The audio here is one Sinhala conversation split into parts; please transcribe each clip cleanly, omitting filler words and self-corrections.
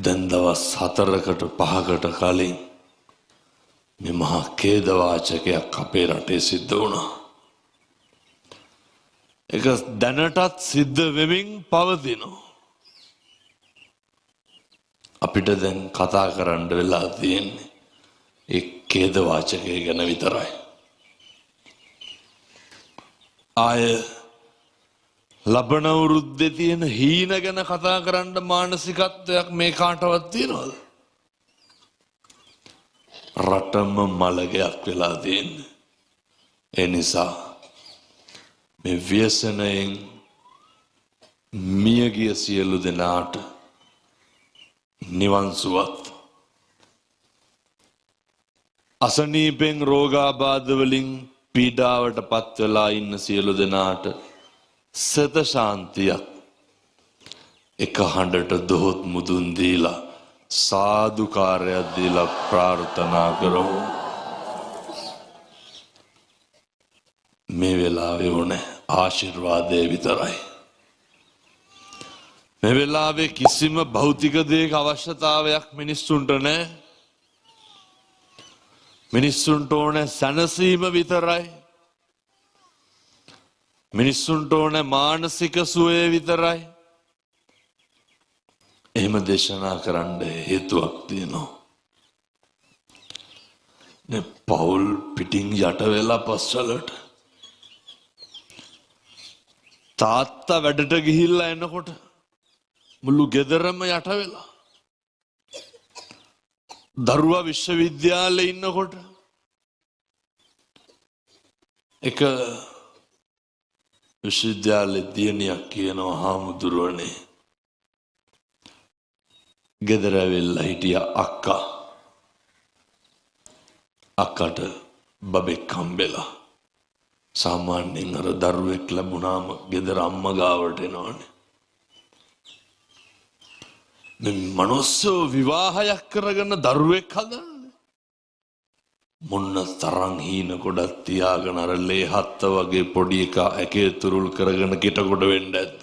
දැන් දවස් 4කට 5කට කලින් මේ මහා ඛේදවාචකයක් අපේ රටේ සිද්ධ වුණා. ඒක දැනටත් සිද්ධ වෙමින් පවතිනවා. අපිට දැන් කතා කරන්න වෙලා තියෙන්නේ ඒ ඛේදවාචකය ගැන විතරයි. ආය ලබන අවුරුද්දේ තියෙන හීන ගැන කතා කරන්න මානසිකත්වයක් මේ කාටවත් තියනවද? රටම මලගයක් වෙලා තියෙන්නේ. ඒ නිසා මේ ව්‍යසනයෙන් මියගිය සියලු දෙනාට නිවන් සුවත්, අසනීපෙන් රෝගාබාධ වලින් පීඩාවට පත් වෙලා ඉන්න සියලු දෙනාට සත ශාන්තියක් එක හඬට දොහොත් මුදුන් දීලා සාදුකාරයක් දීලා ප්‍රාර්ථනා කරමු. මේ වෙලාවේ ඕනේ ආශිර්වාදය විතරයි. මේ වෙලාවේ කිසිම භෞතික දෙයක අවශ්‍යතාවයක් මිනිස්සුන්ට නෑ. මිනිස්සුන්ට ඕනේ සැනසීම විතරයි. මිනිස්සුන්ට ඕනේ මානසික සුවය විතරයි. එහෙම දේශනා කරන්න හේතුවක් තියෙනවා. නේ පවුල් පිටින් යට වෙලා පස්වලට තාත්තා වැඩට ගිහිල්ලා එනකොට මුළු ගෙදරම යට වෙලා, දරුවා විශ්වවිද්‍යාලේ ඉන්නකොට එක විශ්වවිද්‍යාලේ දියණියක් කියනවා, හාමුදුරුවනේ ගෙදර ඇවිල්ලා හිටිය අක්කා, අක්කට බබෙක් හම්බෙලා. සාමාන්‍යයෙන් අර දරුවෙක් ලැබුණාම ගෙදර අම්මා ගාවට එනවනේ. මේ මනුස්සෝ විවාහයක් කරගෙන දරුවෙක් හදන්නේ මොන්න තරම් හීන ගොඩක් තියාගෙන අර ලේ හත්ත වගේ පොඩි එකා ඇකේ තුරුල් කරගෙන කිට කොට වෙන්න ඇද්ද?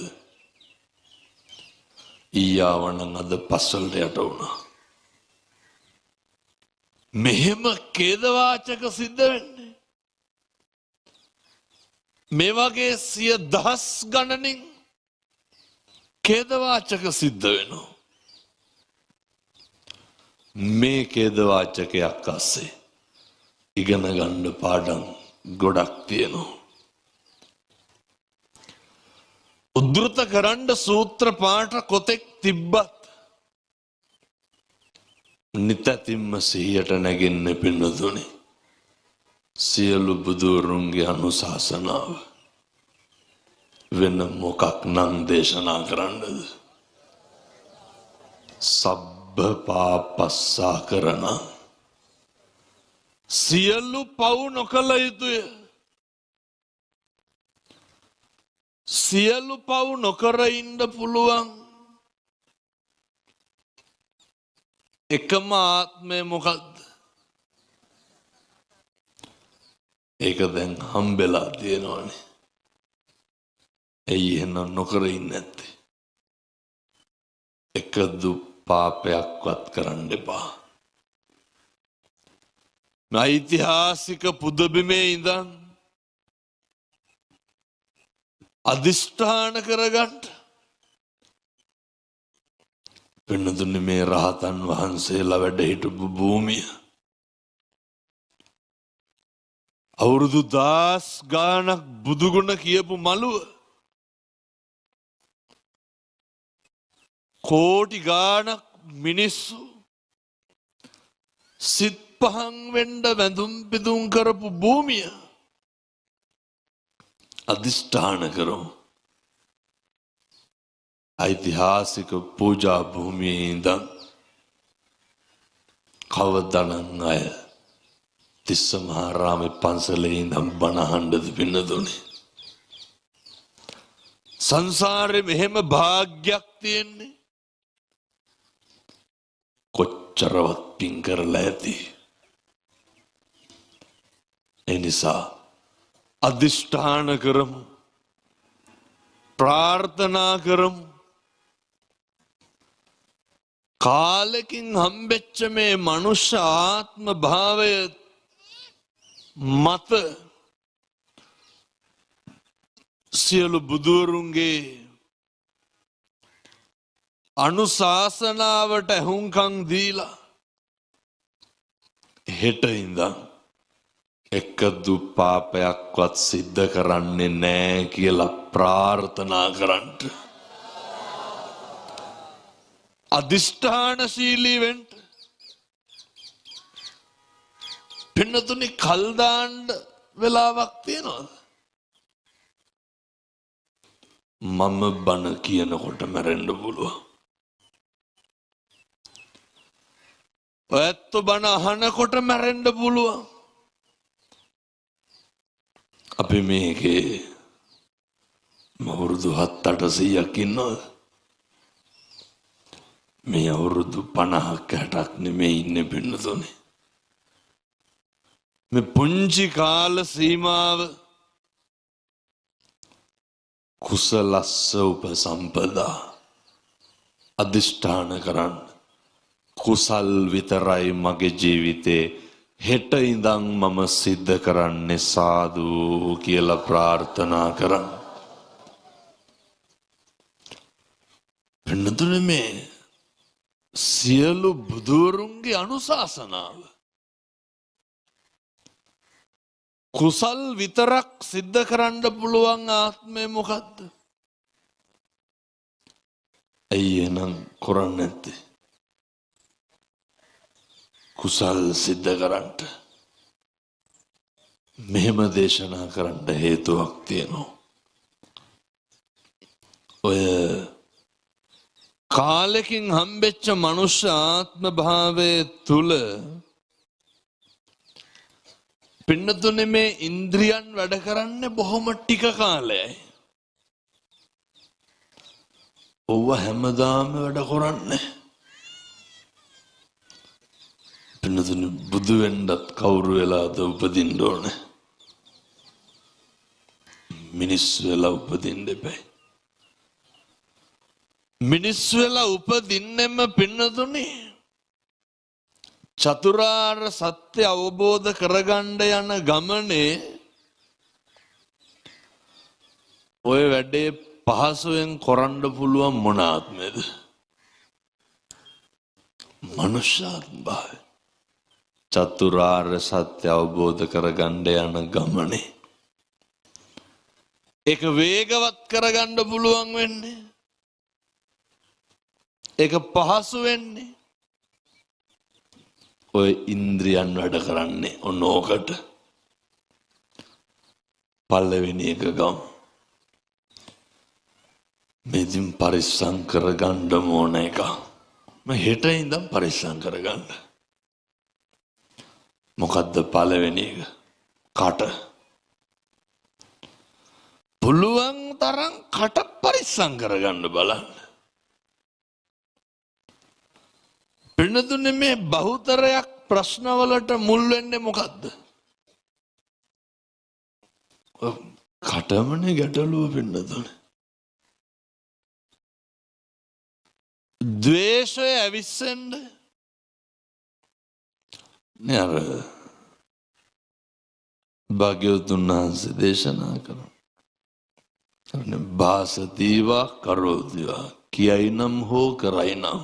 ඊයාව නම් අද පස්වලට යට වුණා. මෙහෙම ඛේදවාචක සිද්ධ වෙන්නේ මේ වගේ සිය දහස් ගණනින් ඛේදවාචක සිද්ධ වෙනවා. මේ ඛේදවාචකයක් අස්සේ ඉගෙන ගන්න පාඩම් ගොඩක් තියෙනවා. උද්ධෘත කරන්න සූත්‍ර පාඨ කොතෙක් තිබ්බත් නිතැතින්ම සිහියට නැගෙන්නේ පින්නතුනේ සියලු බුදුවරුන්ගේ අනුශාසනාව. වෙන මොකක් නම් දේශනා කරන්නද? සබ්බ පාපස්සා කරන සියලු පව් නොකළ යුතුය. සියලු පව් නොකර ඉන්න පුළුවන් එකම ආත්මය මොකද්ද? ඒක දැන් හම්බෙලා තියෙනවනේ. ඇයි එහෙනම් නොකර ඉන්නේ නැත්තේ? එකදු පාපයක්වත් කරන්න එපා. මේ ඓතිහාසික පුදබිමේ ඉඳන් අදිෂ්ඨාන කරගන්න පින්නතුනි, මේ රහතන් වහන්සේලා වැඩ හිටපු භූමිය අවුරුදු 10 ගාණක් බුදුගුණ කියපු මළුව කෝටි ගාණක් මිනිස්සු සිත් පහන් වෙන්න වැඳුම් පිදුම් කරපු භූමිය අදිෂ්ඨාන කරමු. ඓතිහාසික පූජා භූමියේ ඉඳන් කවදනම් අය තිස්ස මහාරාමේ පන්සලේ ඉඳන් බණ අහන්නද පින්නතුනේ? සංසාරේ මෙහෙම භාග්යක් තියෙන්නේ කොච්චරවත් පින් කරලා ඇති. ඒ නිසා අදිෂ්ඨාන කරමු, ප්‍රාර්ථනා කරමු. කාලෙකින් හම්බෙච්ච මේ මනුෂ්‍ය ආත්ම භාවය මත සියලු බුදුවරුන්ගේ අනුශාසනාවට ඇහුම්කන් දීලා හෙට ඉඳන් එකදු පාපයක්වත් සිද්ධ කරන්නේ නෑ කියලා ප්‍රාර්ථනා කරන්නට, අධිෂ්ඨානශීලී වෙන්න. පින්නතුනි, කල් දාන්න වෙලාවක් තියනවද? මම බණ කියනකොට මැරෙන්න පුළුවන්. ඔයත් බණ අහනකොට මැරෙන්න පුළුවන්. අපි මේකේ අවුරුදු 700-800ක් ඉන්නවද? මේ අවුරුදු 50ක් 60ක් නෙමෙයි ඉන්නේ පින්නතුනේ. මේ පුංචි කාල සීමාව කුසලස්ස උපසම්පදා අදිෂ්ඨාන කරන්න. කුසල් විතරයි මගේ ජීවිතේ හෙට ඉඳන් මම සිද්ධ කරන්නේ සාදු කියලා ප්‍රාර්ථනා කරන්න. පින්නතුනේ, මේ සියලු බුදුවරුන්ගේ අනුශාසනාව කුසල් විතරක් සිද්ධ කරන්න පුළුවන් ආත්මය මොකද්ද? ඇයි එහෙනම් කරන්නේ නැත්තේ? කුසල් සිද්ධ කරන්නට මෙහෙම දේශනා කරන්න හේතුවක් තියෙනවා. ඔය කාලෙකින් හම්බෙච්ච මනුෂ්‍ය ආත්ම භාවයේ තුල පින්නතුනේ මේ ඉන්ද්‍රියන් වැඩ කරන්නේ බොහොම ටික කාලයයි. ඔව්ව හැමදාම වැඩ කරන්නේ. පින්නතුනේ, බුදු වෙන්නත් කවුරු වෙලාද උපදින්න ඕනේ? මිනිස් වෙලා උපදින්න එපා. මිනිස් වෙලා උපදින්නෙම පින්නතුනේ චතුරාර්ය සත්‍ය අවබෝධ කරගන්න යන ගමනේ ඔය වැඩේ පහසුවෙන් කරන්න පුළුවන් මොන ආත්මේද? මනුෂ්‍යාත්ම භාවය. චතුරාර්ය සත්‍ය අවබෝධ කරගන්න යන ගමනේ ඒක වේගවත් කරගන්න පුළුවන් වෙන්නේ, ඒක පහසු වෙන්නේ ඔය ඉන්ද්‍රියන් වැඩ කරන්නේ ඔන්න ඕකට. පළවෙනි එක ගමු. මේ ඉතින් පරිස්සම් කරගන්න ඕන එක. මම හෙට ඉඳන් පරිස්සම් කරගන්න. මොකද්ද පළවෙනි එක? කට. පුළුවන් තරම් කට පරිස්සම් කරගන්න බලන්න. පින්නතුනේ, මේ බහුතරයක් ප්‍රශ්නවලට මුල් වෙන්නේ මොකද්ද? කටමනේ ගැටලුව පින්නතුනේ. ද්වේෂය ඇවිස්සෙන්න නේ අර භාග්‍යවතුන් වහන්සේ දේශනා කරන. අනේ භාසතිවා කරෝතිවා, කියයි නම් හෝ කරයි නම්,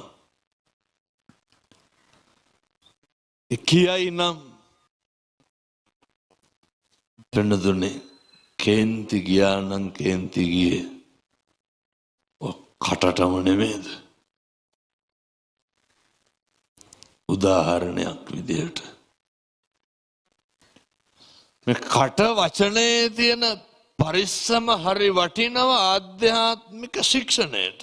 කියයි නම් පින්නතුනේ කේන්ති ගියා නම් කේන්ති ගියේ ඔය කටටම නෙමෙයිද? උදාහරණයක් විදිහට මේ කට වචනයේ තියෙන පරිස්සම හරි වටිනවා ආධ්‍යාත්මික ශික්ෂණයට.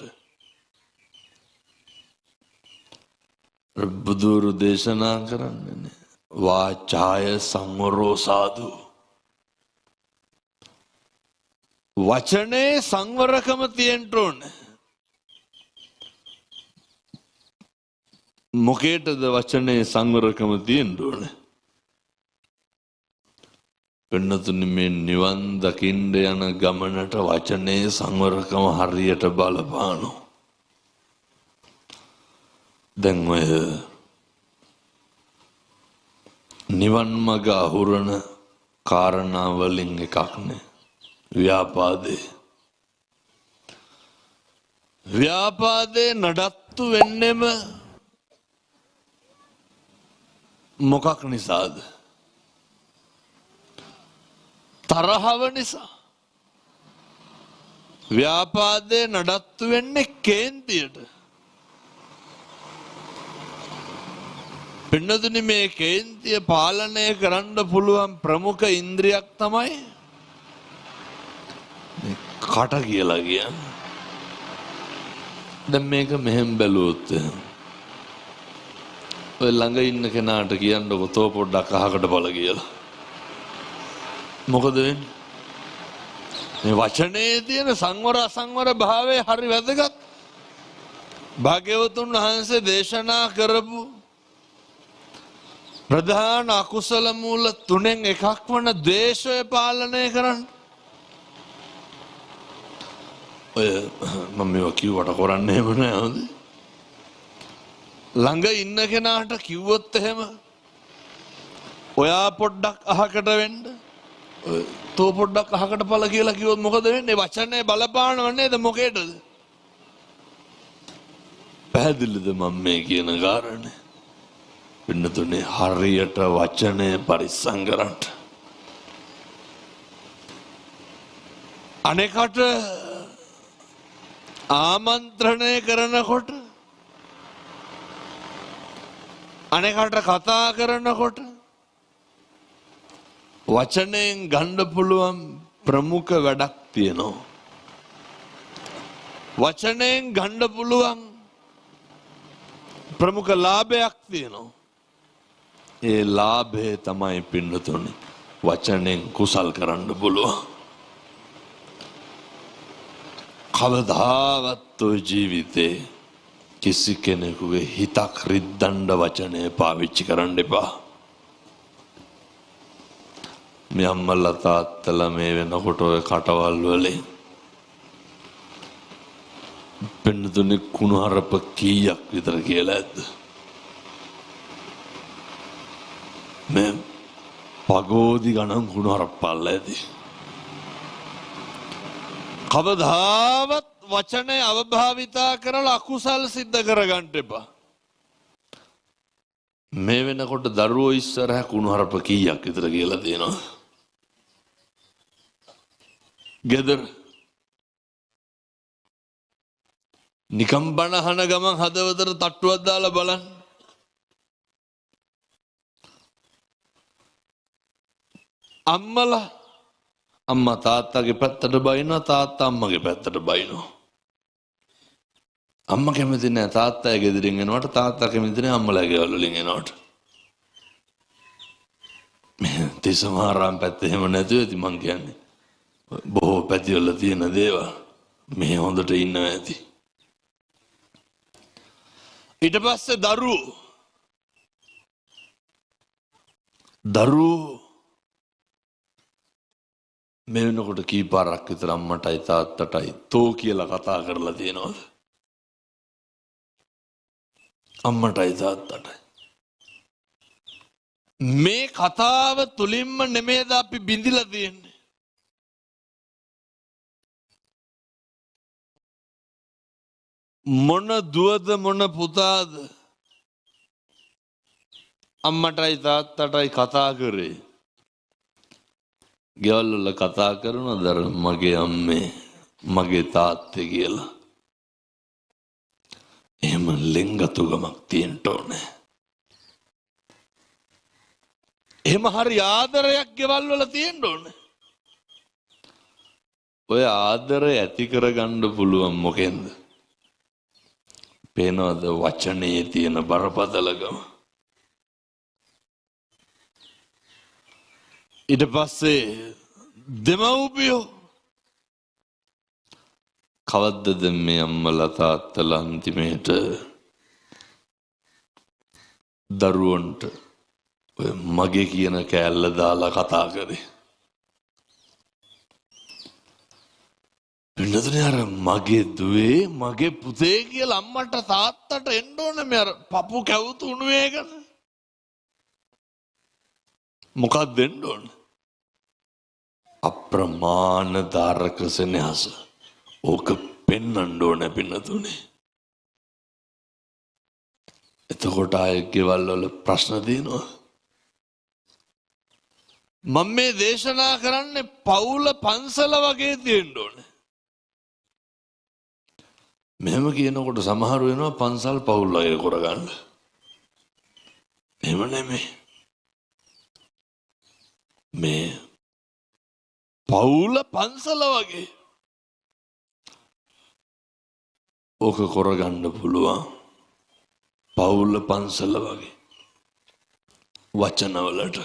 බුදුරු දේශනා කරන්නේ වාචාය සංවරෝ සාදු. වචනේ සංවරකම තියෙන්න ඕනේ. මොකේටද වචනේ සංවරකම තියෙන්න ඕනේ? පින්නතුනි, මේ නිවන් දකින්න යන ගමනට වචනේ සංවරකම හරියට බලපානවා. දැන් ඔය නිවන් මඟ අහුරන කාරණා වලින් එකක් නේ ව්‍යාපාදේ. ව්‍යාපාදේ නඩත්තු වෙන්නෙම මොකක් නිසාද? තරහව නිසා. ව්‍යාපාදේ නඩත්තු වෙන්නේ කේන්තියට. පින්නතුනි, මේ කේන්තිය පාලනය කරන්න පුළුවන් ප්‍රමුඛ ඉන්ද්‍රියක් තමයි මේ කට කියලා කියන්නේ. දැන් මේක මෙහෙම බැලුවොත් ඔය ළඟ ඉන්න කෙනාට කියන්නකො තෝ පොඩ්ඩක් අහකට බල කියලා. මොකද වෙන්නේ? මේ වචනේ තියෙන සංවර අසංවර භාවය හරි වැදගත්. භාග්‍යවතුන් වහන්සේ දේශනා කරපු ප්‍රධාන අකුසල මූල තුනෙන් එකක් වන ද්වේෂය පාලනය කරන්න. ඔය මම මේවා කිව්වට කරන්නේ එහෙම නෑ හොඳ. ළඟ ඉන්න කෙනාට කිව්වොත් එහෙම ඔයා පොඩ්ඩක් අහකට වෙන්න, තෝ පොඩ්ඩක් අහකට පළ කියලා කිව්වොත් මොකද වෙන්නේ? වචනේ බලපානව නේද මොකේටද? පැහැදිලිද මම මේ කියන කාරණේ? පින්නතුනේ, හරියට වචනය පරිස්සම් කරන්න. අනෙකට ආමන්ත්‍රණය කරනකොට, අනෙකට කතා කරනකොට වචනයෙන් ගන්න පුළුවන් ප්‍රමුඛ වැඩක් තියෙනවා. වචනයෙන් ගන්න පුළුවන් ප්‍රමුඛ ලාභයක් තියෙනවා. ඒ ලාභය තමයි පින්නතුනේ වචනෙන් කුසල් කරන්න පුළුවන්. කවදාවත් ඔය ජීවිතේ කිසි කෙනෙකුගේ හිතක් රිද්දන්න වචනය පාවිච්චි කරන්න එපා. මේ අම්මලා තාත්තලා මේ වෙනකොට ඔය කටවල් වලින් පින්නතුනේ කුණුහරුප කීයක් විතර කියලා ඇද්ද? මේ පගෝදි ගණන් කුණුහරුප පල්ලා ඇති. කවදාවත් වචනය අවභාවිතා කරලා අකුසල් සිද්ධ කරගන්න එපා. මේ වෙනකොට දරුවෝ ඉස්සරහ කුණුහරුප කීයක් විතර කියලා තියෙනවා. ගෙදර නිකම් බණ අහන ගමන් හදවතට තට්ටුවක් දාලා බලන්න. අම්මලා අම්මා තාත්තගේ පැත්තට බයිනවා, තාත්තා අම්මගේ පැත්තට බයිනවා. අම්මා කැමති නෑ තාත්තා ගෙදරින් එනවට, තාත්තා කැමති නෑ අම්මලා ගෙවල් වලින් එනවට. මේ තිසමාරාම පැත්තේ එහෙම නැතුව ඇති මං කියන්නේ. බොහෝ පැතිවල තියෙන දේවල් මෙහෙ හොඳට ඉන්නවා ඇති. ඊට පස්සේ දරුවෝ මේ වෙනකොට කී පාරක් විතර අම්මටයි තාත්තටයි තෝ කියලා කතා කරලා තියෙනවද? අම්මටයි තාත්තටයි. මේ කතාව තුලින්ම නෙමේද අපි බිඳිලා තියෙන්නේ? මොන දුවද මොන පුතාද අම්මටයි තාත්තටයි කතා කරේ? ගෙවල් වල කතා කරනවද අර මගේ අම්මේ මගේ තාත්තේ කියලා? එහෙම ලෙන්ගතුකමක් තියෙන්න ඕනේ. එහෙම හරි ආදරයක් ගෙවල් වල තියෙන්න ඕනේ. ඔය ආදරය ඇති කරගන්න පුළුවන් මොකෙන්ද? පේනවද වචනේ තියෙන බරපතලකම? ඊට පස්සේ දෙමව්පියෝ කවද්දද මේ අම්මලා තාත්තලා අන්තිමේට දරුවන්ට ඔය මගේ කියන කෑල්ල දාලා කතා කරේ? පින්නතුනේ අර මගේ දුවේ මගේ පුතේ කියලා අම්මට තාත්තට එන්න ඕනේ මේ අර පපු කැවුතු උණු වේගන. මොකක්ද දෙන්න ඕන? අප්‍රමාණ දාරක සෙනෙහස. ඕක පෙන්වන්න ඕනේ පින්නතුනේ. එතකොට ආයේ ගෙවල් වල ප්‍රශ්න තියෙනවා. මම මේ දේශනා කරන්නේ පවුල පන්සල වගේ තියෙන්න ඕනේ. මෙහෙම කියනකොට සමහර වෙනවා පන්සල් පවුල් වගේ කරගන්න. එහෙම නෙමෙයි. මේ පවුල පන්සල වගේ ඕක කරගන්න පුළුවන්. පවුල පන්සල වගේ වචනවලට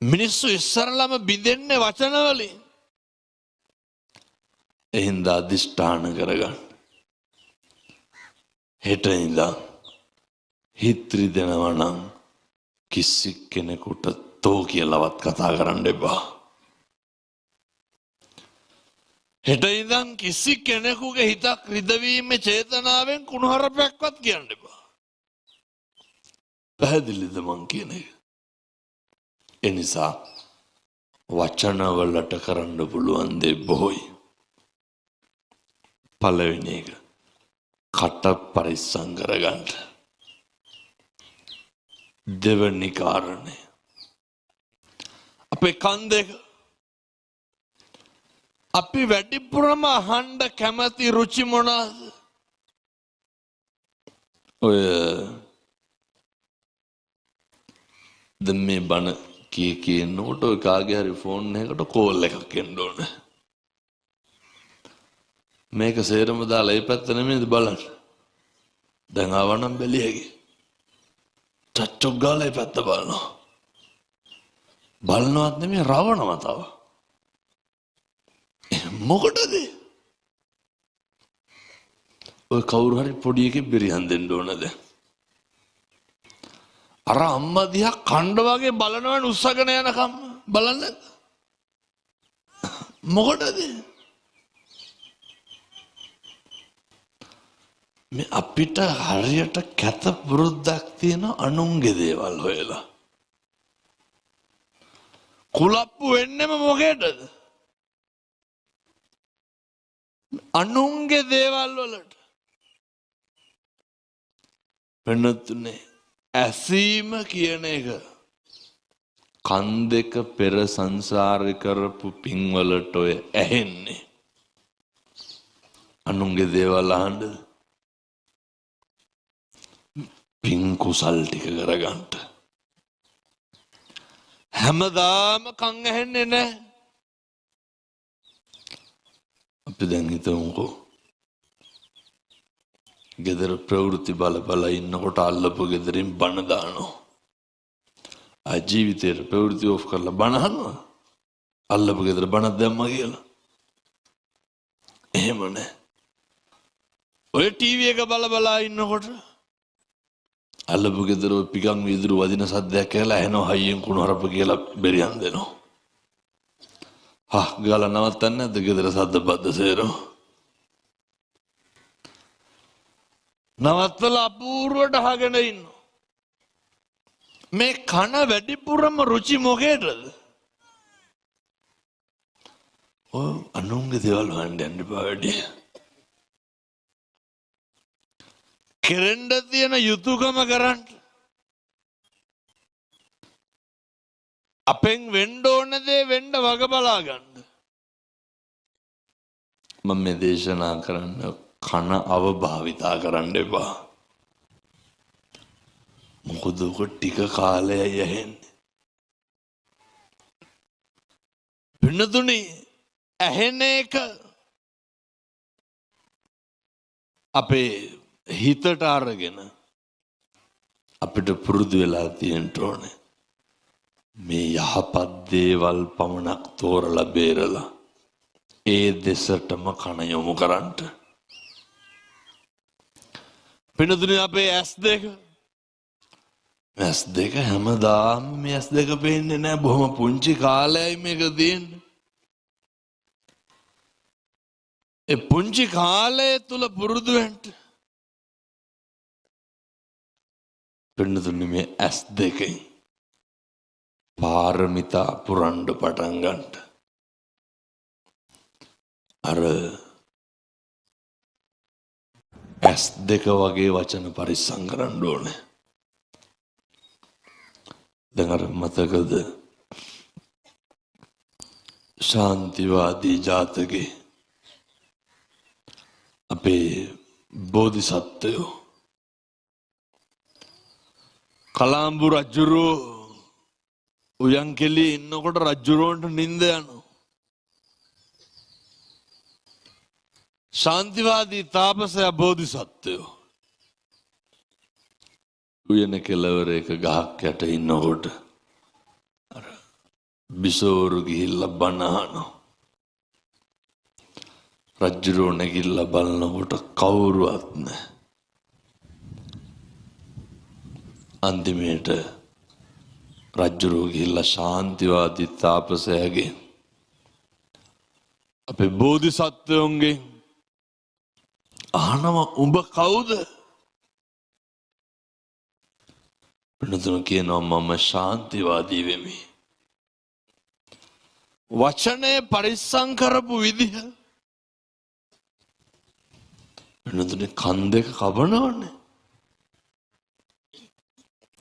මිනිස්සු ඉස්සරළම බිඳෙන්නේ වචනවලින්. එහෙනම් අදිෂ්ඨාන කරගන්න. හෙට ඉඳන් හිත රිදෙනවා නම් කිසි කෙනෙකුට තෝ කියලාවත් කතා කරන්න එපා. හෙට ඉඳන් කිසි කෙනෙකුගේ හිතක් රිදවීමේ චේතනාවෙන් කුණුහරුපයක්වත් කියන්න එපා. පැහැදිලිද මං කියන එක? ඒ නිසා වචනවලට කරන්න පුළුවන් දේ බොහෝයි. පළවෙනි එක කට පරිස්සම් කරගන්න. දෙවෙනි කාරණය අපේ කන් දෙක අපි වැඩිපුරම අහන්න කැමති රුචි මොනවාද? ඔය දැන් මේ බණ කිය කියනකොට ඔය කාගේ හරි ෆෝන් එකකට කෝල් එකක් එන්න ඕන. මේක සේරම දාලා ඒ පැත්ත නෙමෙයිද බලන්න. දැන් ආවනම් බැලියගේ. චච්චොක් ගාලා ඒ පැත්ත බලනවා. බලනවත් නෙමෙයි රවණව තව. මොකටද? ඔය කවුරු හරි පොඩි එකෙක් බිරියන් දෙන්න ඕන දැන්. අර අම්මා දිහා කණ්ඩ වගේ බලනවනේ උස්සගෙන යනකම් බලන්නේ මොකටද? මේ අපිට හරියට කැත පුරුද්දක් තියෙන අනුන්ගේ දේවල් හොයලා. කුලප්පු වෙන්නෙම මොකේටද? අනුන්ගේ දේවල් වලට. වෙනතුනේ ඇසීම කියන එක කන් දෙක පෙර සංසාරේ කරපු පින් වලට ඔය ඇහෙන්නේ. අනුන්ගේ දේවල් අහන්නද? පින් කුසල් ටික කරගන්න. හැමදාම කන් ඇහෙන්නේ නැහැ. අපි දැන් හිතමුකෝ ගෙදර ප්‍රවෘත්ති බල බල ඉන්නකොට අල්ලපු ගෙදරින් බණ දානවා. ආ ජීවිතේට ප්‍රවෘත්ති ඔෆ් කරලා බණ අහනවා. අල්ලපු ගෙදර බණක් දැම්මා කියලා. එහෙම නෑ. ඔය ටීවී එක බල බල ඉන්නකොට අල්ලපු ගෙදර ඔය පිකන් වීදුරු වදින සද්දයක් ඇහලා ඇහෙනවා හයියෙන් කුණු හරප කියලා බෙරියන් දෙනවා. හා ගාලා නවත්තන්නේ නැද්ද ගෙදර සද්ද බද්ද සේරම? නවත්තලා අපූර්වට අහගෙන ඉන්නවා. මේ කන වැඩිපුරම රුචි මොකේටද? ඔය අනුන්ගේ දේවල් හොයන්න යන්න එපා වැඩි. කෙරෙන්න තියෙන යුතුයකම කරන්න. අපෙන් වෙන්න ඕන දේ වෙන්න වග බලා ගන්න. මම මේ දේශනා කරන්න කන අවභාවිතා කරන්න එපා. මොකද ඔක ටික කාලයයි ඇහෙන්නේ. පින්නතුනි ඇහෙන එක අපේ හිතට අරගෙන අපිට පුරුදු වෙලා තියෙන්න ඕනේ. මේ යහපත් දේවල් පමණක් තෝරලා බේරලා ඒ දෙසටම කන යොමු කරන්නට. පින්නතුනි අපේ ඇස් දෙක, ඇස් දෙක හැමදාම මේ ඇස් දෙක පේන්නේ නැහැ. බොහොම පුංචි කාලයයි මේක තියෙන්නේ. ඒ පුංචි කාලය තුල පුරුදු වෙන්න. පින්නතුනි මේ ඇස් දෙකෙන් පාරමිතා පුරන්න පටන් ගන්නට. අර ඇස් දෙක වගේ වචන පරිස්සම් කරන්න ඕනේ. දැන් අර මතකද ශාන්තිවාදී ජාතකේ අපේ බෝධිසත්වයෝ කලාම්බු රජුරෝ උයන් කෙලියේ ඉන්නකොට රජුරෝන්ට නින්ද යනවා. ශාන්තිවාදී තාපසයා බෝධිසත්වයෝ උයන කෙළවර එක ගහක් යට ඉන්නකොට අර බිසෝරු ගිහිල්ලා බණ අහනවා. රජුරෝ නැගිටලා බලනකොට කවුරුවත් නැහැ. අන්තිමේට රජුරෝ ගිහිල්ලා ශාන්තිවාදී තාපසයාගෙන් අපේ බෝධිසත්වයන්ගෙන් අහනවා උඹ කවුද? පින්නතුන් කියනවා මම ශාන්තිවාදී වෙමි. වචනය පරිස්සම් කරපු විදිහ පින්නතුනේ කන් දෙක කපනවනේ.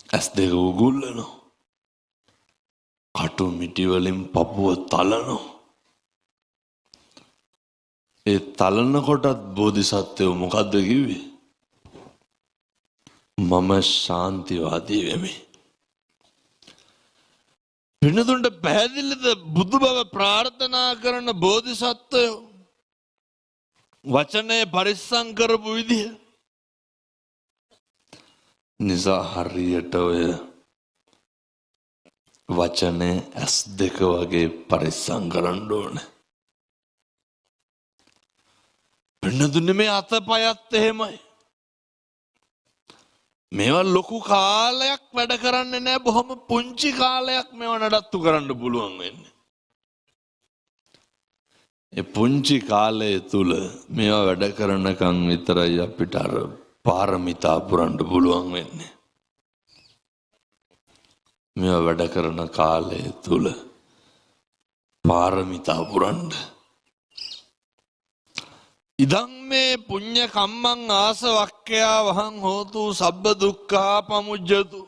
ඇස් දෙක උගුල්ලනවා. කටු මිටි වලින් පපුව තලනවා. ඒ තලන කොටත් බෝධිසත්වයෝ මොකද්ද කිව්වේ? මම ශාන්තිවාදී වෙමි. පින්නතුන්ට පැහැදිලිද බුදු බව ප්‍රාර්ථනා කරන බෝධිසත්වයෝ වචනය පරිස්සම් කරපු විදිහ? නිසා හරියට ඔය වචනය ඇස් දෙක වගේ පරිස්සම් කරන්න ඕනේ. පින්නතුනේ මේ අතපයත් එහෙමයි. මේවා ලොකු කාලයක් වැඩ කරන්නේ නෑ, බොහොම පුංචි කාලයක් මේවා නඩත්තු කරන්න පුළුවන් වෙන්නේ. ඒ පුංචි කාලය තුල මේවා වැඩ කරනකන් විතරයි අපිට අර පාරමිතා පුරන්න පුළුවන් වෙන්නේ. මේවා වැඩ කරන කාලය තුල පාරමිතා පුරන්න. ඉදං මේ පුඤ්ඤ කම්මං ආසවක්ඛයා වහං හෝතු සබ්බ දුක්ඛා පමුජ්ජතු.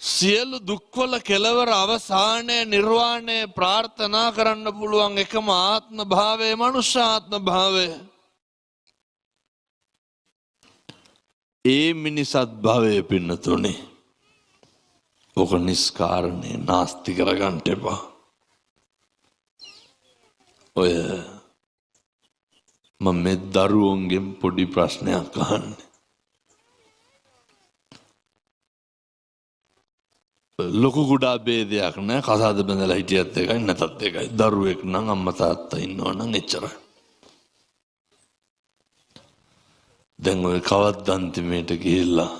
සියලු දුක්වල කෙලවර අවසානය නිර්වාණය ප්‍රාර්ථනා කරන්න පුළුවන් එකම ආත්ම භාවය මනුෂ්‍ය ආත්ම භාවය. ඒ මිනිසත් භාවය පින්නතුනේ ඔක නිස්කාරණේ නාස්ති කරගන්න එපා. ඔය මම මේ දරුවන්ගෙන් පොඩි ප්‍රශ්නයක් අහන්නේ. ලොකු කුඩා භේදයක් නෑ, කසාද බැඳලා හිටියත් එකයි නැතත් එකයි. දරුවෙක් නම් අම්මා තාත්තා ඉන්නවා නම් එච්චරයි. දැන් ඔය කවද්ද අන්තිමේට ගිහිල්ලා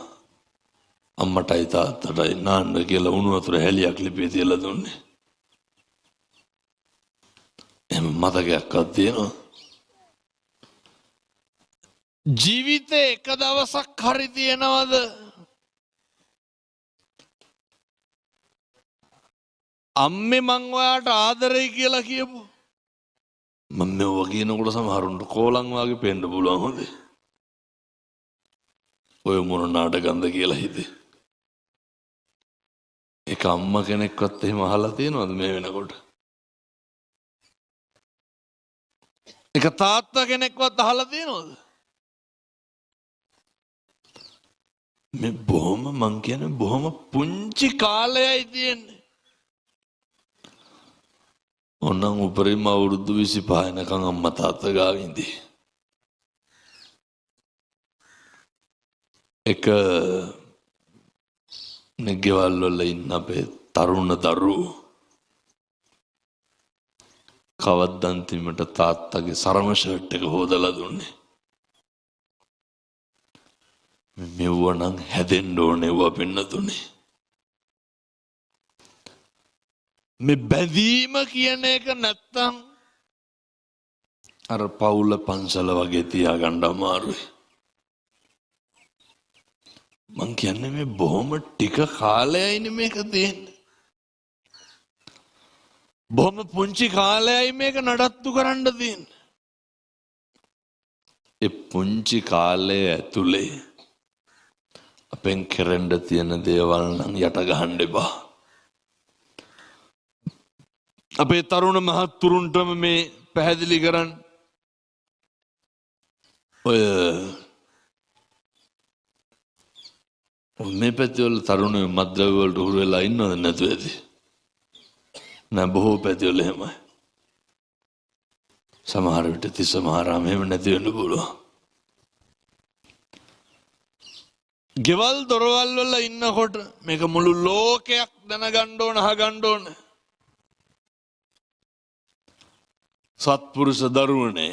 අම්මටයි තාත්තටයි නාන්න කියලා උණු වතුර හැලියක් ලිපේ තියලා දුන්නේ? එහෙම මතකයක්වත් තියෙනවද? ජීවිතේ එක දවසක් හරි තියෙනවද අම්මේ මං ඔයාට ආදරෙයි කියලා කියපු? මම මෙව කියනකොට සමහරුන්ට කෝලං වාගේ පේන්න පුළුවන් හොඳේ. ඔය මොන නාටකම්ද කියලා හිතේ. ඒක අම්මා කෙනෙක්වත් එහෙම අහලා තියෙනවද මේ වෙනකොට? එක තාත්තා කෙනෙක්වත් අහලා තියෙනවද? මේ බොහොම මං කියන්නේ බොහොම පුංචි කාලයයි තියෙන්නේ. ඕනනම් උපරිම අවුරුදු 25 වෙනකන් අම්මා තාත්තා ගාව ඉඳී. එක ගෙවල් වල ඉන්න අපේ තරුණ දරුවෝ කවද්ද අන්තිමට තාත්තගේ සරම ෂර්ට් එක හොදලා දුන්නේ? මෙව්ව නම් හැදෙන්න ඕනේ එව්වා පින්නතුනේ. මේ බැඳීම කියන එක නැත්තම් අර පවුල පන්සල වගේ තියාගන්න අමාරුයි. මං කියන්නේ මේ බොහොම ටික කාලයයිනේ මේක තියෙන්නේ. බොහොම පුංචි කාලයයි මේක නඩත්තු කරන්න තියෙන්නේ. ඒ පුංචි කාලය ඇතුලේ අපෙන් කෙරෙන්න තියෙන දේවල් නම් යට ගහන්න එපා. අපේ තරුණ මහත්තුරුන්ටම මේ පැහැදිලි කරන්න. ඔය මේ පැතිවල තරුණයෝ මත්ද්‍රව්‍ය වලට හුරු වෙලා ඉන්නවද නැතුව ඇති? නෑ, බොහෝ පැතිවල එහෙමයි. සමහර විට තිස්ස මහරාම එහෙම නැති වෙන්න පුළුවන්. ගෙවල් දොරවල් වල ඉන්නකොට මේක මුළු ලෝකයක් දැනගන්න ඕන, අහගන්න ඕන. සත්පුරුෂ දරුවනේ,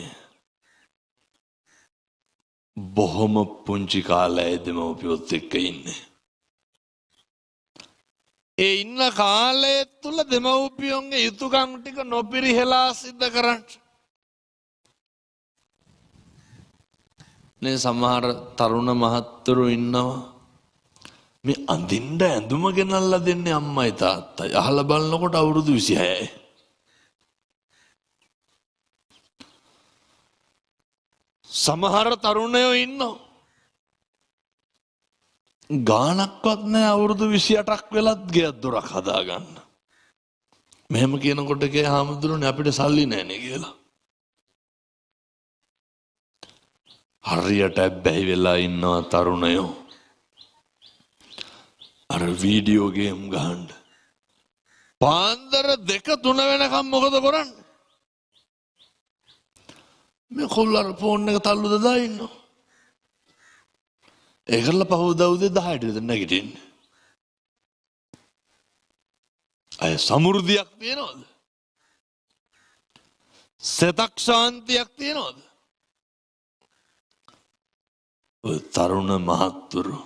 බොහොම පුංචි කාලයේ දෙමව්පියොත් එක්ක ඉන්නේ. ඒ ඉන්න කාලය තුල දෙමව්පියොන්ගේ යුතුයකම් ටික නොපිරිහෙලා සිද්ධ කරන්න. නේ සමහර තරුණ මහත්තුරු ඉන්නවා මේ අඳින්න ඇඳුම ගෙනල්ලා දෙන්නේ අම්මයි තාත්තයි. අහලා බලනකොට අවුරුදු 26යි. සමහර තරුණයෝ ඉන්නවා ගාණක්වත් නෑ අවුරුදු 28ක් වෙලත් ගෙයක් දොරක් හදාගන්න. මෙහෙම කියනකොට කිය හාමුදුරනේ අපිට සල්ලි නෑනේ කියලා. හරියට ඇබ්බැහි වෙලා ඉන්නවා තරුණයෝ. අර වීඩියෝ ගේම් ගහන්න. පාන්දර 2 3 වෙනකම් මොකද කරන්නේ? මේ කොල්ල අර ෆෝන් එක තල්ලු දදා ඉන්නවා. ඒකල පහවදා උදේ 10ට විතර නැගිටින්නේ. අය සමෘද්ධියක් තියනවද? සතක් ශාන්තියක් තියනවද? ඔය තරුණ මහත්තුරු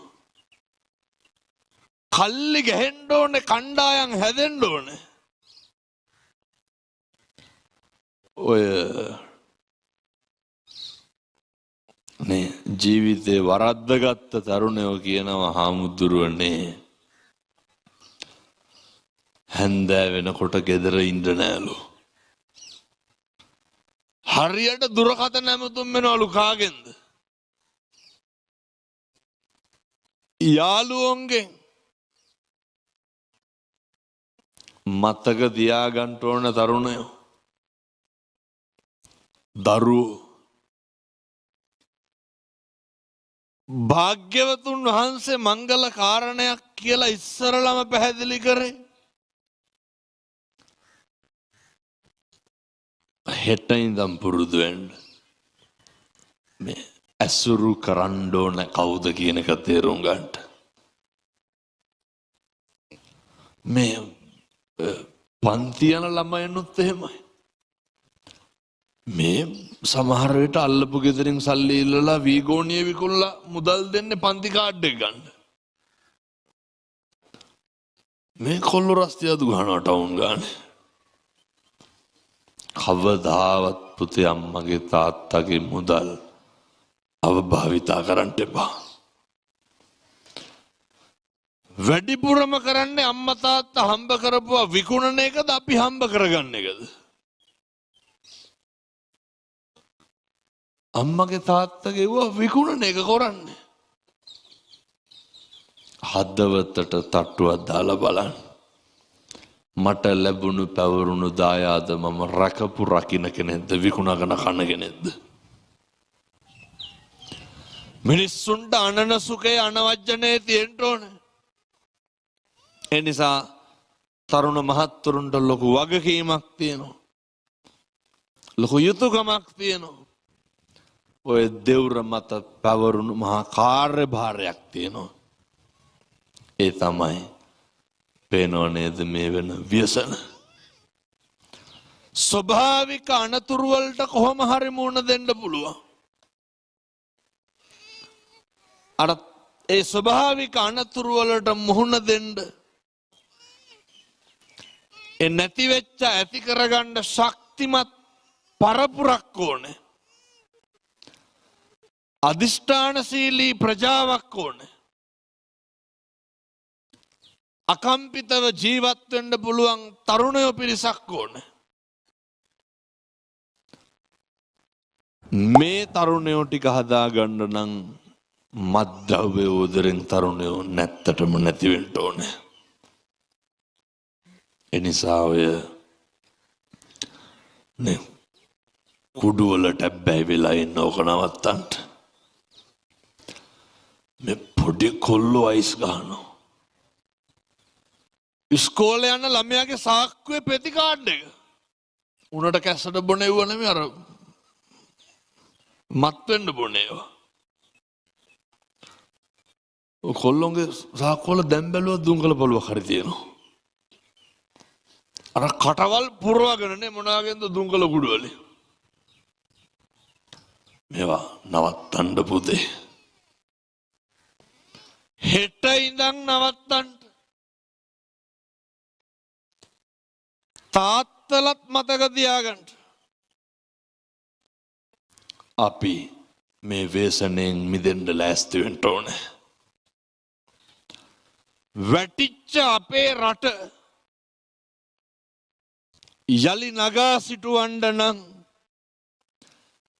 කල්ලි ගැහෙන්න ඕනේ, කණ්ඩායම් හැදෙන්න ඕනේ. ඔය නේ ජීවිතේ වරද්දගත්ත තරුණයෝ කියනවා හාමුදුරුවනේ හැන්දෑ වෙනකොට ගෙදර ඉන්න නෑලු. හරියට දුරකථන ඇමතුම් වෙනවලු. කාගෙන්ද? යාළුවන්ගෙන්. මතක තියාගන්න ඕන තරුණයෝ, දරුවෝ, භාග්‍යවතුන් වහන්සේ මංගල කාරණයක් කියලා ඉස්සරළම පැහැදිලි කරේ හෙට ඉඳන් පුරුදු වෙන්න. මේ ඇසුරු කරන්න ඕන කවුද කියන එක තේරුම් ගන්න. මේ පන්ති යන ළමයිනුත් එහෙමයි. මේ සමහර විට අල්ලපු ගෙදරින් සල්ලි ඉල්ලලා වීගෝනිය විකුණලා මුදල් දෙන්නේ පන්ති කාඩ් එක ගන්න. මේ කොල්ලෝ රස්තියාදු ගහනවා ටවුන් ගානේ. කවදාවත් පුතේ අම්මගේ තාත්තගේ මුදල් අවභාවිතා කරන්න එපා. වැඩිපුරම කරන්නේ අම්මා තාත්තා හම්බ කරපුවා විකුණන එකද අපි හම්බ කරගන්න එකද? අම්මගේ තාත්තගේ ඒවා විකුණන එක කරන්නේ. හදවතට තට්ටුවක් දාලා බලන්න. මට ලැබුණු පැවරුණු දායාද මම රකපු රකින්න කෙනෙක්ද විකුණගෙන කන කෙනෙක්ද? මිනිස්සුන්ට අනන සුඛය අනවජ්ජනේ තියෙන්න ඕනේ. ඒ නිසා තරුණ මහත්තුරුන්ට ලොකු වගකීමක් තියෙනවා. ලොකු යුතුයකමක් තියෙනවා. ඔය දෙවුර මත පැවරුණු මහා කාර්යභාරයක් තියෙනවා. ඒ තමයි පේනව නේද මේ වෙන ව්‍යසන. ස්වභාවික අනතුරු වලට කොහොම හරි මුහුණ දෙන්න පුළුවන්. අර ඒ ස්වභාවික අනතුරු වලට මුහුණ දෙන්න ඒ නැති වෙච්ච ඇති කරගන්න ශක්තිමත් පරපුරක් ඕනේ. අධිෂ්ඨානශීලී ප්‍රජාවක් ඕනේ. අකම්පිතව ජීවත් වෙන්න පුළුවන් තරුණයෝ පිරිසක් ඕනේ. මේ තරුණයෝ ටික හදාගන්න නම් මත්ද්‍රව්‍ය උදරෙන් තරුණයෝ නැත්තටම නැති වෙන්න ඕනේ. එනිසා ඔය නේ කුඩු වලට ඇබ්බැහි වෙලා ඉන්න ඕක නවත්තන්න. මේ පොඩි කොල්ලෝ අයිස් ගහනවා. ඉස්කෝලේ යන ළමයාගේ සාක්කුවේ පෙති කාඩ් එක. උනට කැස්සට බොන එව්ව නෙමෙයි, අර මත් වෙන්න බොන ඒවා. ඔය කොල්ලොන්ගේ සාක්කුවල දැන් බැලුවත් දුම්කල පොළුවක් හරි තියෙනවා. අර කටවල් පුරවගෙන නේ මොනාගෙන්ද දුම්කල කුඩු වලින්. මේවා නවත්තන්න පුතේ. හෙට ඉඳන් නවත්තන්න. තාත්තලත් මතක තියාගන්න. අපි මේ ව්‍යසනයෙන් මිදෙන්න ලෑස්ති වෙන්න ඕනේ. වැටිච්ච අපේ රට යලි නගා සිටුවන්න නම්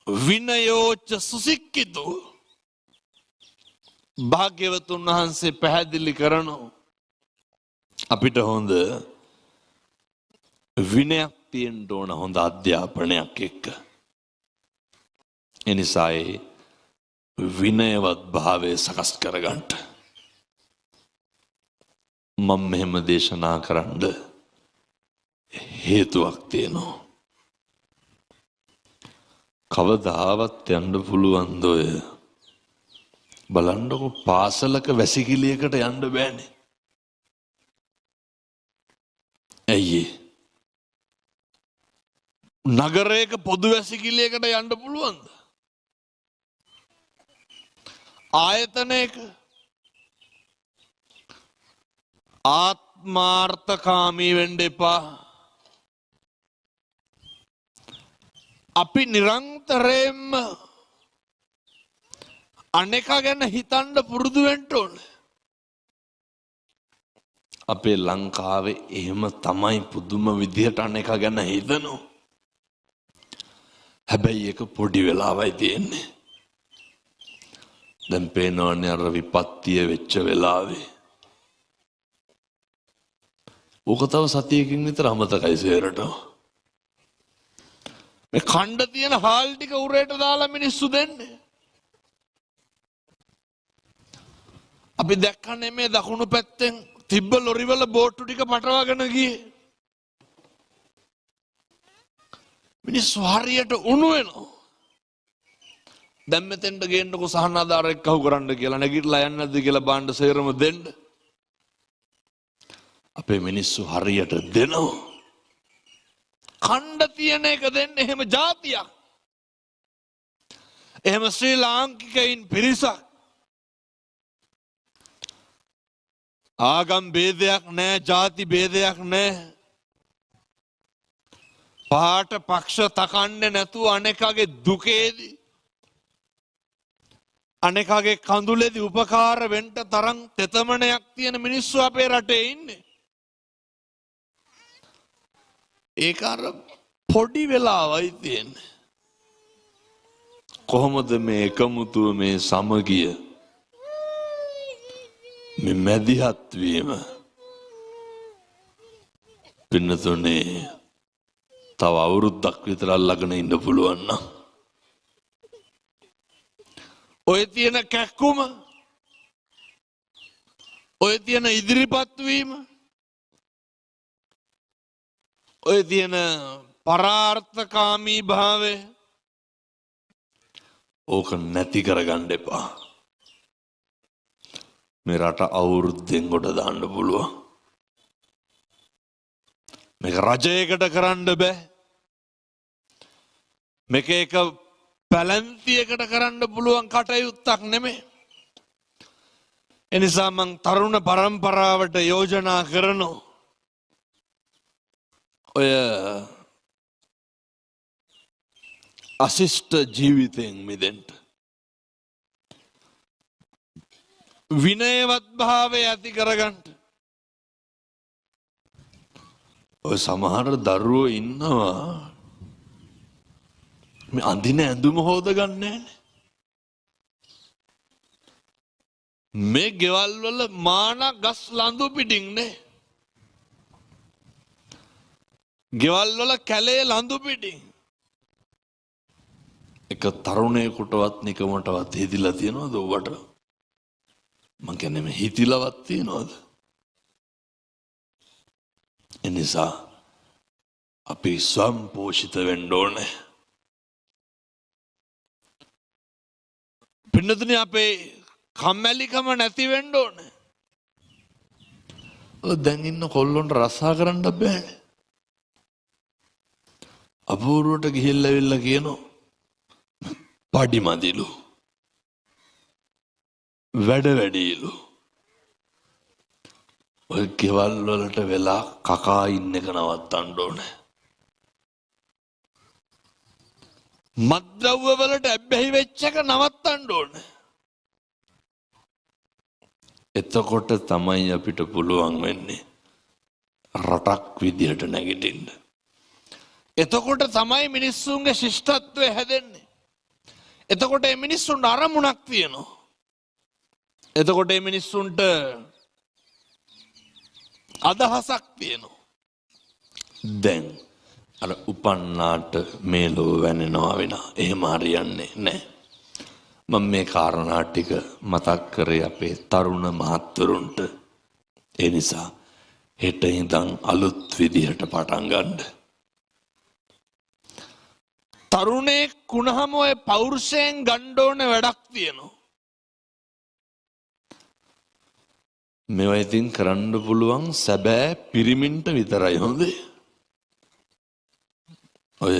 විනයෝච්ච සුසික්කිතෝ භාග්‍යවතුන් වහන්සේ පැහැදිලි කරනවා. අපිට හොඳ විනයක් තියෙන්න ඕන, හොඳ අධ්‍යාපනයක් එක්ක. එනිසා ඒ විනයවත් භාවය සකස් කරගන්නට මම මෙහෙම දේශනා කරන්න හේතුවක් තියෙනවා. කවදාවත් යන්න පුළුවන්ද ඔය? බලන්නකො පාසලක වැසිකිළියකට යන්න බෑනේ. ඇයි ඒ? නගරයක පොදු වැසිකිළියකට යන්න පුළුවන්ද? ආයතනයක ආත්මාර්ථකාමී වෙන්න එපා. අපි නිරන්තරයෙන්ම අනෙකා ගැන හිතන්න පුරුදු වෙන්න ඕනේ. අපේ ලංකාවේ එහෙම තමයි පුදුම විදිහට අනෙකා ගැන හිතනවා. හැබැයි ඒක පොඩි වෙලාවයි තියෙන්නේ. දැන් පේනවනේ අර විපත්තිය වෙච්ච වෙලාවේ. ඕක තව සතියකින් විතර අමතකයි සේරට. මේ කණ්ඩ තියෙන හාල් ටික උරේට දාලා මිනිස්සු දෙන්නේ. අපි දැක්කනේ මේ දකුණු පැත්තෙන් තිබ්බ ලොරිවල බෝට්ටු ටික පටවගෙන ගියේ. මිනිස්සු හරියට උණු වෙනවා. දැන් මෙතෙන්ට ගේන්නකො සහනාධාරයක් අහු කරන්න කියලා, නැගිටලා යන්නේ නැද්ද කියලා බාණ්ඩ සේරම දෙන්න. අපේ මිනිස්සු හරියට දෙනවා. කණ්ඩ තියෙන එක දෙන්න. එහෙම ජාතියක්, එහෙම ශ්‍රී ලාංකිකයින් පිරිසක්. ආගම් භේදයක් නෑ, ජාති භේදයක් නෑ. පාට පක්ෂ තකන්නේ නැතුව අනෙකාගේ දුකේදී අනෙකාගේ කඳුලේදී උපකාර වෙන්න තරම් තෙතමනයක් තියෙන මිනිස්සු අපේ රටේ ඉන්නේ. ඒක අර පොඩි වෙලාවයි තියෙන්නේ. කොහොමද මේ එකමුතුව, මේ සමගිය, මේ මැදිහත් වීම පින්නතුනේ තව අවුරුද්දක් විතර අල්ලගෙන ඉන්න පුළුවන් නම් ඔය තියෙන කැක්කුම, ඔය තියෙන ඉදිරිපත් වීම, ඔය තියෙන පරාර්ථකාමී භාවය ඕක නැති කරගන්න එපා. මේ රට අවුරුද්දෙන් ගොඩ දාන්න පුළුවන්. මේක රජයකට කරන්න බෑ. මේක එක පැලැන්තියකට කරන්න පුළුවන් කටයුත්තක් නෙමෙයි. එනිසා මං තරුණ පරම්පරාවට යෝජනා කරනවා. ඔය අශිෂ්ට ජීවිතයෙන් මිදෙන්න. විනයවත් භාවය ඇති කරගන්න. ඔය සමහර දරුවෝ ඉන්නවා මේ අඳින ඇඳුම හොදගන්නේ නෑනේ. මේ ගෙවල් වල මාන ගස් ලඳු පිටින් නේ. ගෙවල් වල කැලේ ලඳු පිටින්. එක තරුණයෙකුටවත් නිකමටවත් හිතිලා තියනවද ඔබට? මං කියන්නේ මේ හිතිලවත් තියනවද? එනිසා අපි ස්වයංපෝෂිත වෙන්න ඕනේ. පින්නතුනි අපේ කම්මැලිකම නැති වෙන්න ඕනේ. ඔය දැන් ඉන්න කොල්ලොන්ට රස්සා කරන්න බෑනේ. අපූර්වට ගිහිල්ලා ඇවිල්ලා කියනවා පඩි මදිලු. වැඩ වැඩිලු. ඔය ගෙවල් වලට වෙලා කකා ඉන්න එක නවත්තන්න ඕනේ. මත්ද්‍රව්‍ය වලට ඇබ්බැහි වෙච්ච එක නවත්තන්න ඕනේ. එතකොට තමයි අපිට පුළුවන් වෙන්නේ රටක් විදිහට නැගිටින්න. එතකොට තමයි මිනිස්සුන්ගේ ශිෂ්ටත්වය හැදෙන්නේ. එතකොට මේ මිනිස්සුන්ට අරමුණක් තියෙනවා. එතකොට මේ මිනිස්සුන්ට අදහසක් තියෙනවා. දැන් අර උපන්නාට මේ ලොව වැනෙනවා වෙනා. එහෙම හරියන්නේ නැහැ. මම මේ කාරණා ටික මතක් කරේ අපේ තරුණ මහත්වරුන්ට. ඒ නිසා හෙට ඉඳන් අලුත් විදිහට පටන් ගන්න. තරුණයෙක් වුණාම ඔය පෞරුෂයෙන් ගන්න ඕන වැඩක් තියෙනවා. මේවා ඉතින් කරන්න පුළුවන් සැබෑ පිරිමින්ට විතරයි හොඳේ. ඔය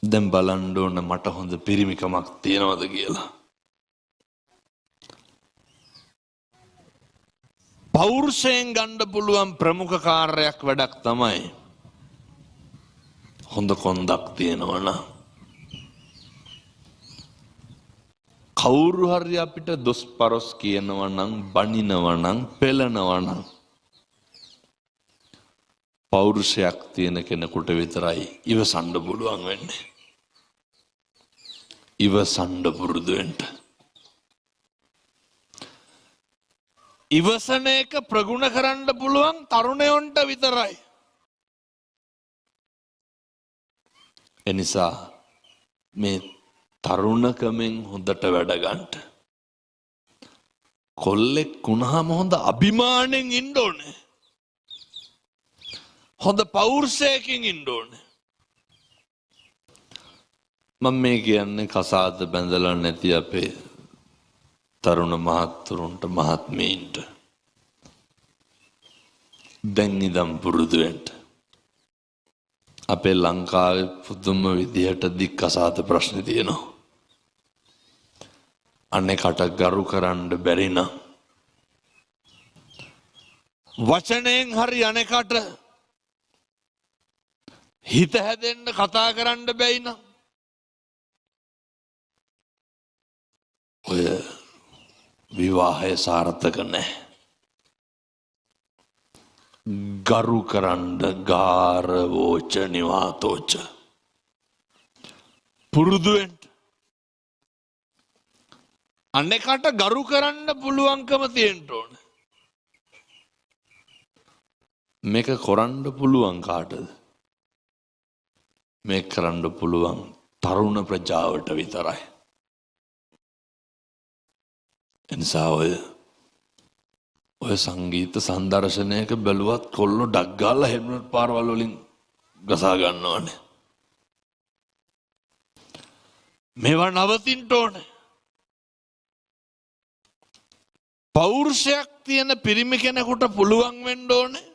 දැන් බලන්න ඕන මට හොඳ පිරිමිකමක් තියෙනවද කියලා. පෞරුෂයෙන් ගන්න පුළුවන් ප්‍රමුඛ කාර්යයක් වැඩක් තමයි හොඳ කොන්දක් තියෙනවා නම්. කවුරු හරි අපිට දොස් පරොස් කියනවා නම්, බනිනවා නම්, පෙළනවා නම් පෞරුෂයක් තියෙන කෙනෙකුට විතරයි ඉවසන්න පුළුවන් වෙන්නේ. ඉවසන්න පුරුදු වෙන්න. ඉවසන එක ප්‍රගුණ කරන්න පුළුවන් තරුණයන්ට විතරයි. එනිසා මේ තරුණකමෙන් හොඳට වැඩ ගන්නට. කොල්ලෙක් වුණාම හොඳ අභිමාණයෙන් ඉන්න ඕනේ. හොඳ පෞරුෂයකින් ඉන්න ඕනේ. මම මේ කියන්නේ කසාද බැඳලා නැති අපේ තරුණ මහත්තුරුන්ට මහත්මීන්ට. දැන් ඉඳන් පුරුදු වෙන්න. අපේ ලංකාවේ පුදුම විදිහට දික් කසාද ප්‍රශ්න තියෙනවා. අනේකට ගරු කරන්න බැරි නම් වචනයෙන් හරි අනේකට හිත හැදෙන්න කතා කරන්න බැයි නම් ඔය විවාහය සාර්ථක නැහැ. ගරු කරන්න ගාරවෝච නිවාතෝච පුරුදු වෙන්න. අනේකට ගරු කරන්න පුළුවන්කම තියෙන්න ඕන. මේක කරන්න පුළුවන් කාටද? මේක කරන්න පුළුවන් තරුණ ප්‍රජාවට විතරයි. එනිසා ඔය සංගීත සංදර්ශනයක බැලුවත් කොල්ලෝ ඩක් ගාලා හෙල්මට් පාරවල් වලින් ගසා ගන්නවනේ. මේවා නවතින්න ඕනේ. පෞරුෂයක් තියෙන පිරිමි කෙනෙකුට පුළුවන් වෙන්න ඕනේ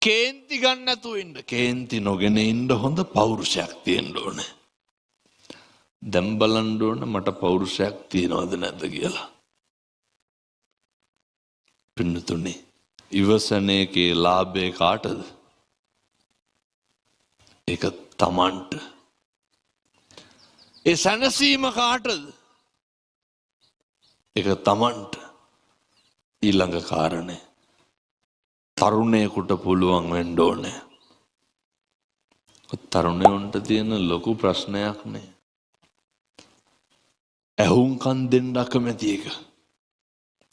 කේන්ති ගන්න නැතුව ඉන්න. කේන්ති නොගෙන ඉන්න හොඳ පෞරුෂයක් තියෙන්න ඕනේ. දැන් බලන්න ඕන මට පෞරුෂයක් තියෙනවද නැද්ද කියලා. පින්නතුනේ ඉවසන එකේ ලාභය කාටද? ඒක තමන්ට. ඒ සැනසීම කාටද? ඒක තමන්ට. ඊළඟ කාරණේ තරුණයෙකුට පුළුවන් වෙන්න ඕනේ. තරුණයන්ට තියෙන ලොකු ප්‍රශ්නයක් නේ. ඇහුම්කන් දෙන්න අකමැති එක.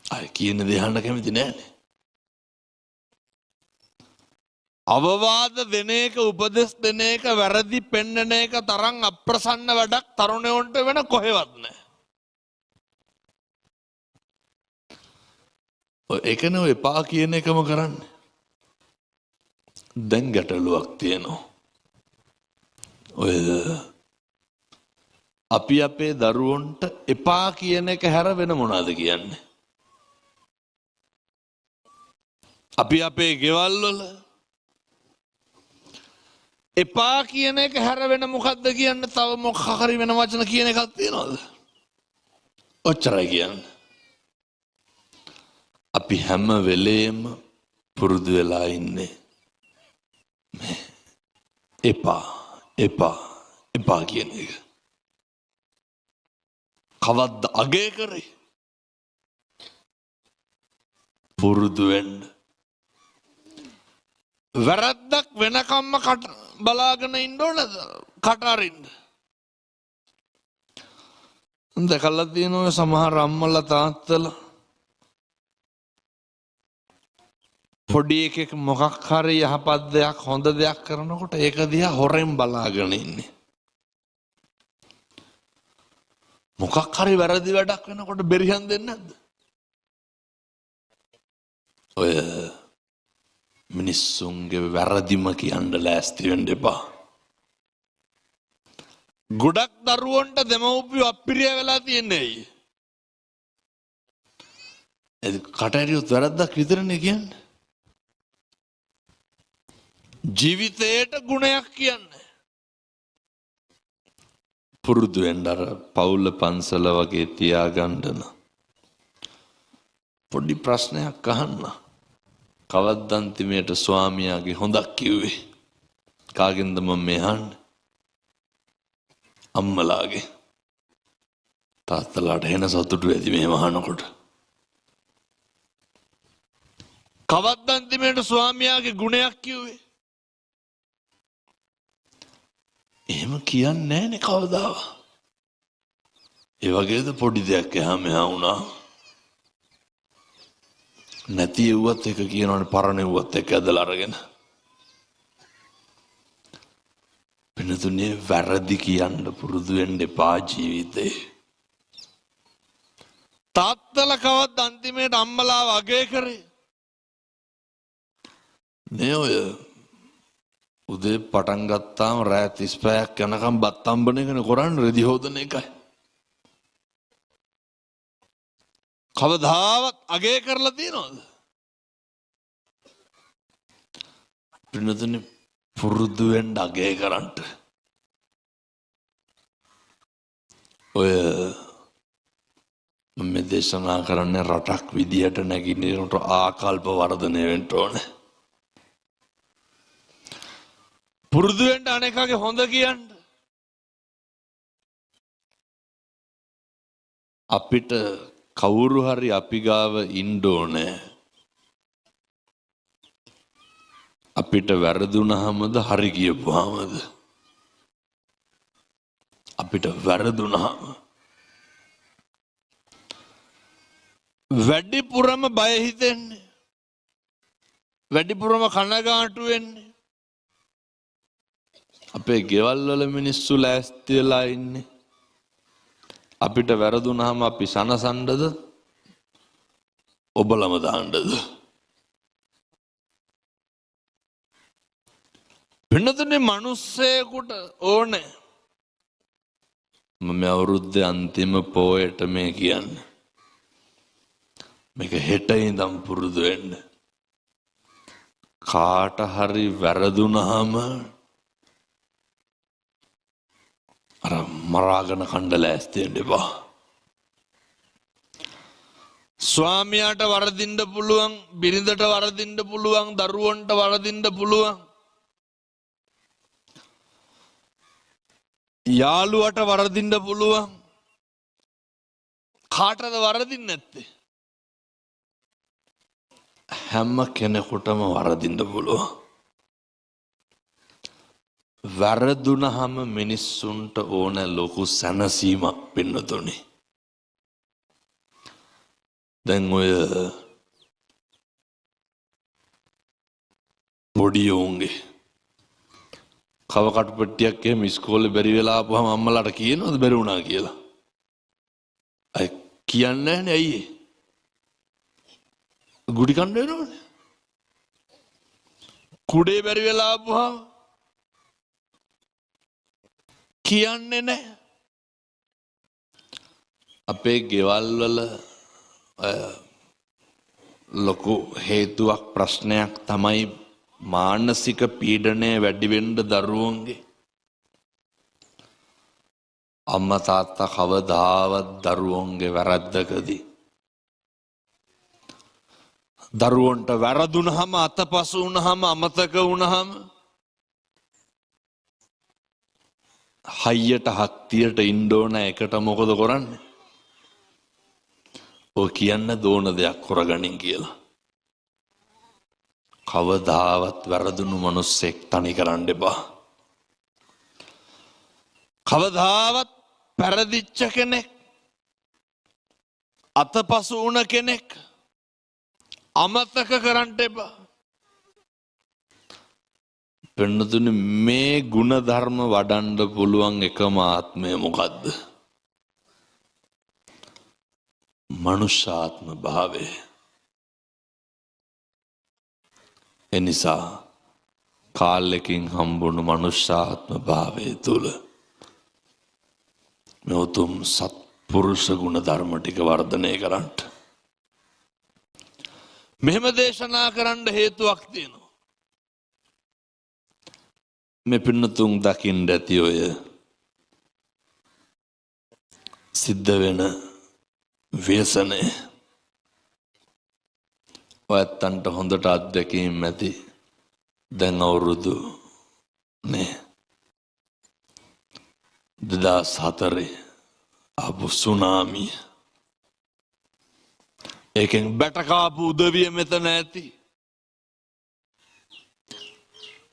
අය කියන දේ අහන්න කැමති නෑනේ. අවවාද දෙන එක, උපදෙස් දෙන එක, වැරදි පෙන්නන එක තරම් අප්‍රසන්න වැඩක් තරුණයන්ට වෙන කොහෙවත් නෑ. ඔය ඒකනේ ඔය එපා කියන එකම කරන්නේ. දැන් ගැටලුවක් තියෙනවා. ඔය අපි අපේ දරුවන්ට එපා කියන එක හැර වෙන මොනවද කියන්නේ? අපි අපේ ගෙවල් වල එපා කියන එක හැර වෙන මොකද්ද කියන්නේ? තව මොකක් හරි වෙන වචන කියන එකක් තියනවද? ඔච්චරයි කියන්නේ. අපි හැම වෙලේම පුරුදු වෙලා ඉන්නේ මේ එපා එපා එපා කියන එක. කවද්ද අගය කරේ? පුරුදු වෙන්න. වැරද්දක් වෙනකම්ම කට බලාගෙන ඉන්න ඕනද? කට අරින්න. දැකලා තියෙනවා සමහර අම්මලා තාත්තලා පොඩි එකෙක් මොකක් හරි යහපත් දෙයක් හොඳ දෙයක් කරනකොට ඒක දිහා හොරෙන් බලාගෙන ඉන්නේ. මොකක් හරි වැරදි වැඩක් වෙනකොට බෙරිහන් දෙන්නේ නැද්ද? ඔය මිනිස්සුන්ගේ වැරදිම කියන්න ලෑස්ති වෙන්න එපා. ගොඩක් දරුවන්ට දෙමව්පියෝ අප්පිරිය වෙලා තියන්නේ ඇයි? ඒ කට ඇරියොත් වැරද්දක් විතරනේ කියන්නේ. ජීවිතේට ගුණයක් කියන්නේ. පුරුදු වෙන්න අර පවුල පන්සල වගේ තියාගන්න නම් පොඩි ප්‍රශ්නයක් අහන්න. කවද්ද අන්තිමයට ස්වාමියාගේ හොඳක් කිව්වේ? කාගෙන්ද මම මේ අහන්නේ? අම්මලාගේ. තාත්තලාට එන සතුටු ඇති මෙහෙම අහනකොට. කවද්ද අන්තිමයට ස්වාමියාගේ ගුණයක් කිව්වේ? එහෙම කියන්නේ නෑනේ කවදාවත්. ඒ වගේද පොඩි දෙයක් එහා මෙහා වුණා. නැති එව්වත් එක කියනවනේ, පරණ එව්වත් එක ඇදලා අරගෙන. වෙනතුනේ වැරදි කියන්න පුරුදු වෙන්න එපා ජීවිතේ. තාත්තලා කවද්ද අන්තිමේට අම්මලාව අගය කරේ? නේ ඔය උදේ පටන් ගත්තාම රෑ 35ක් යනකම් බත් අම්බන එකනේ කරන්නේ, රෙදි හොදන එකයි. කවදාවත් අගය කරලා තියනවද? පින්නතුනේ පුරුදු වෙන්න අගය කරන්ට. ඔය මම මේ දේශනා කරන්නේ රටක් විදියට නැගිටිනකොට ආකල්ප වර්ධනය වෙන්න ඕනේ. පුරුදු වෙන්න අනේකගේ හොඳ කියන්න. අපිට කවුරු හරි අපි ගාව ඉන්න ඕනේ. අපිට වැරදුනහමද හරි කියපුවාමද? අපිට වැරදුනහම වැඩිපුරම බය හිතෙන්නේ, වැඩිපුරම කනගාටු වෙන්නේ. අපේ ගෙවල් වල මිනිස්සු ලෑස්ති වෙලා ඉන්නේ. අපිට වැරදුනහම අපි සනසන්නද ඔබලම දාන්නද? වෙනතුනේ මිනිස්සෙකුට ඕනේ. මම මේ අවුරුද්දේ අන්තිම පොයට මේ කියන්නේ. මේක හෙට ඉඳන් පුරුදු වෙන්න. කාට හරි වැරදුනහම අර මරාගෙන කණ්ඩ ලෑස්ති වෙන්න එපා. ස්වාමියාට වරදින්න පුළුවන්, බිරිඳට වරදින්න පුළුවන්, දරුවන්ට වරදින්න පුළුවන්, යාළුවට වරදින්න පුළුවන්. කාටද වරදින්නේ නැත්තේ? හැම කෙනෙකුටම වරදින්න පුළුවන්. වැරදුනහම මිනිස්සුන්ට ඕන ලොකු සැනසීමක් පින්නතුනේ. දැන් ඔය පොඩි උන්ගේ කව කටු පෙට්ටියක් එහෙම ඉස්කෝලේ බැරි වෙලා ආපුවම අම්මලාට කියනවද බැරි වුණා කියලා? අය කියන්නේ නැහනේ. ඇයි ඒ? ගුඩි කන්න වෙනවනේ. කුඩේ බැරි වෙලා ආපුවම කියන්නේ නැහැ. අපේ ගෙවල් වල ලොකු හේතුවක් ප්‍රශ්නයක් තමයි මානසික පීඩනය වැඩි වෙන්න දරුවන්ගේ. අම්මා තාත්තා කවදාවත් දරුවන්ගේ වැරද්දකදී දරුවන්ට වැරදුනහම අතපසු වුණහම අමතක වුණහම හයියට හක්තියට ඉන්න ඕන එකට මොකද කරන්නේ? ඔය කියන්න දෝන දෙයක් කරගනින් කියලා. කවදාවත් වැරදුණු මිනිස්සෙක් තනි කරන්න එපා. කවදාවත් පෙරදිච්ච කෙනෙක්, අතපසු වුණ කෙනෙක් අමතක කරන්න එපා. පින්නතුනි, මේ ගුණ ධර්ම වඩන්න පුළුවන් එකම ආත්මය මොකද්ද? මනුෂ්‍යාත්ම භාවය. එනිසා කාලෙකින් හම්බුණු මනුෂ්‍යාත්ම භාවය තුල මේ උතුම් සත්පුරුෂ ගුණ ධර්ම ටික වර්ධනය කරන්න. මෙහෙම දේශනා කරන්න හේතුවක් තියෙනවා. මේ පින්නතුන් දකින්න ඇති ඔය සිද්ධ වෙන ව්‍යසනය. ඔයත්තන්ට හොඳට අත්දැකීම් ඇති. දැන් අවුරුදු නේ 2004 ආපු සුනාමිය. ඒකෙන් බැට කාපු උදවිය මෙතන ඇති.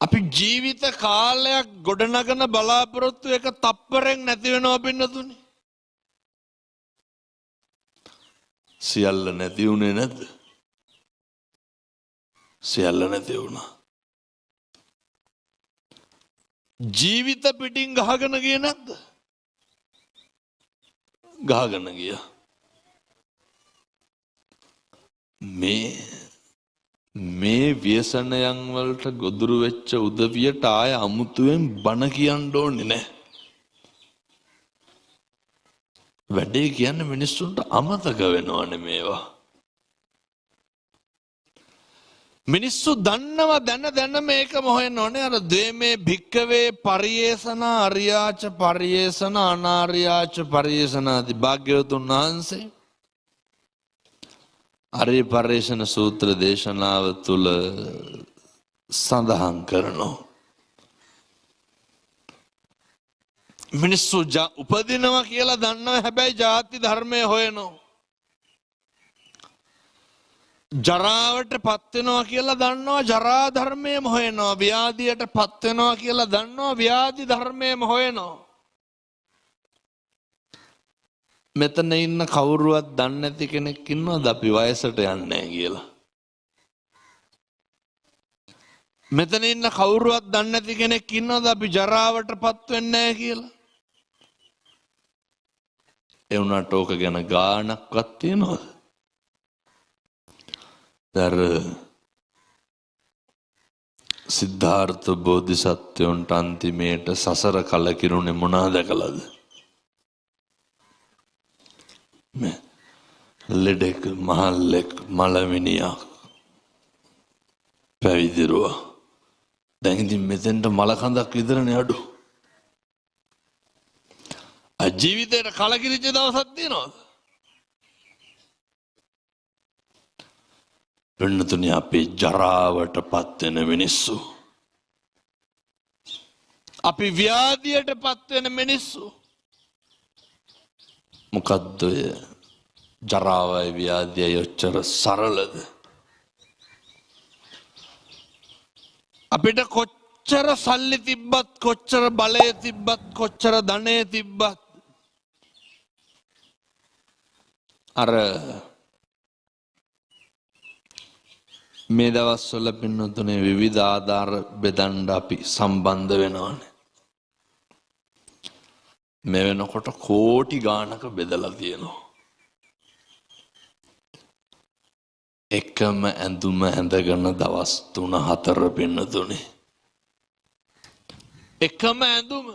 අපි ජීවිත කාලයක් ගොඩනගන බලාපොරොත්තු එක තප්පරෙන් නැති වෙනවා පින්නතුනේ. සියල්ල නැති වුණේ නැද්ද? සියල්ල නැති වුණා. ජීවිත පිටින් ගහගෙන ගියේ නැද්ද? ගහගෙන ගියා. මේ ව්‍යසනයන් වලට ගොදුරු වෙච්ච උදවියට ආය අමුතුවෙන් බණ කියන්න ඕනේ නෑ. වැඩේ කියන්නේ මිනිස්සුන්ට අමතක වෙනවනේ මේවා. මිනිස්සු දන්නවා දැන දැන මේකම හොයන්න ඕනේ. අර ද්වේමේ භික්කවේ පරියේෂණ අරියාච පරියේෂණ අනාරියාච පරියේෂණාදි භාග්‍යවතුන් වහන්සේ අරිය පරියේෂණ සූත්‍ර දේශනාව තුල සඳහන් කරනවා. මිනිස්සු උපදිනවා කියලා දන්නවා, හැබැයි ජාති ධර්මය හොයනවා. ජරාවට පත් වෙනවා කියලා දන්නවා, ජරා ධර්මයම හොයනවා. ව්‍යාධියට පත් වෙනවා කියලා දන්නවා, ව්‍යාධි ධර්මයම හොයනවා. මෙතන ඉන්න කවුරුවත් දන්නේ නැති කෙනෙක් ඉන්නවද අපි වයසට යන්නේ නැහැ කියලා? මෙතන ඉන්න කවුරුවත් දන්නේ නැති කෙනෙක් ඉන්නවද අපි ජරාවට පත් වෙන්නේ නැහැ කියලා? ඒ වුණාට ඕක ගැන ගාණක්වත් තියනවද? දර සිද්ධාර්ථ බෝධිසත්වයන්ට අන්තිමේට සසර කලකිරුණේ මොනා දැකලාද? මේ ලෙඩෙක් මහල්ලෙක් මලමිනියක් පැවිදිරුවා. දැන් ඉතින් මෙතෙන්ට මල කඳක් විතරනේ අඩු. ජීවිතේට කලකිරිච්ච දවසක් තියෙනවද? පින්නතුනි අපි ජරාවට පත් වෙන මිනිස්සු. අපි ව්‍යාධියට පත් වෙන මිනිස්සු. මොකද්ද ඔය ජරාවයි ව්‍යාධියයි ඔච්චර සරලද? අපිට කොච්චර සල්ලි තිබ්බත්, කොච්චර බලය තිබ්බත්, කොච්චර ධනය තිබ්බත් අර මේ දවස්වල පින්නතුනේ විවිධ ආධාර බෙදන්න අපි සම්බන්ධ වෙනවානේ. මේ වෙනකොට කෝටි ගාණක බෙදලා තියෙනවා. එකම ඇඳුම ඇඳගෙන දවස් 3-4 පින්නතුනේ. එකම ඇඳුම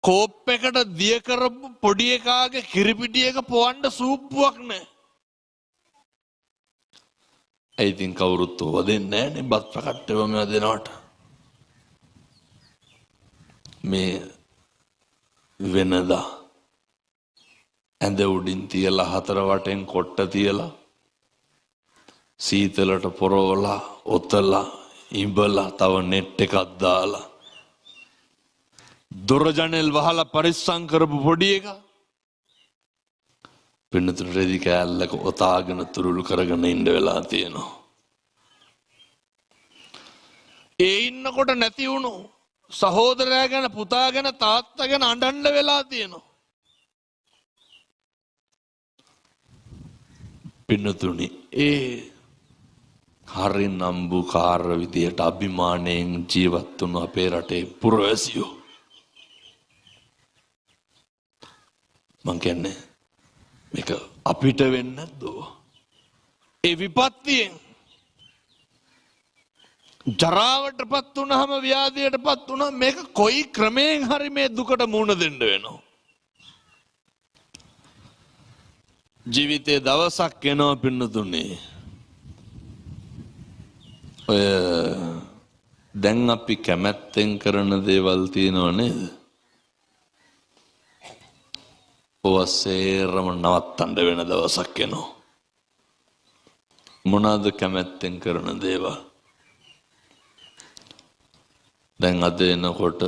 කෝප් එකට දිය කරපු පොඩි එකාගේ කිරිපිටි එක පොවන්න සූප්පුවක් නෑ. ඒ ඉතින් කවුරුත් ඕව දෙන්නේ නෑනේ, බත් පැකට් ඒවා මේවා දෙනවට. මේ වෙනදා ඇඳ උඩින් තියලා හතර වටෙන් කොට්ට තියලා සීතලට පොරවලා ඔතලා ඉඹලා තව නෙට් එකක් දාලා දොර ජනෙල් වහලා පරිස්සම් කරපු පොඩි එකා පින්නතුන් රෙදි කෑල්ලක ඔතාගෙන තුරුළු කරගෙන ඉන්න වෙලා තියෙනවා. ඒ ඉන්නකොට නැති වුණු සහෝදරයා ගැන, පුතා ගැන, තාත්තා ගැන අඬන්න වෙලා තියෙනවා. පින්නතුනි ඒ හරි නම්බුකාර විදියට අභිමානයෙන් ජීවත් වුණු අපේ රටේ පුරවැසියෝ. මං කියන්නේ මේක අපිට වෙන්නේ නැද්ද? ඒ විපත්තියෙන් ජරාවටපත් වුණාම ව්‍යාධියටපත් වුණාම මේක කොයි ක්‍රමයෙන් හරි මේ දුකට මුහුණ දෙන්න වෙනවා. ජීවිතේ දවසක් එනවා පින්නතුනේ. ඔය දැන් අපි කැමැත්තෙන් කරන දේවල් තියෙනව නේද? ඔවා සේරම නවත්තන්න වෙන දවසක් එනවා. මොනවාද කැමැත්තෙන් කරන දේවල්? දැන් අද එනකොට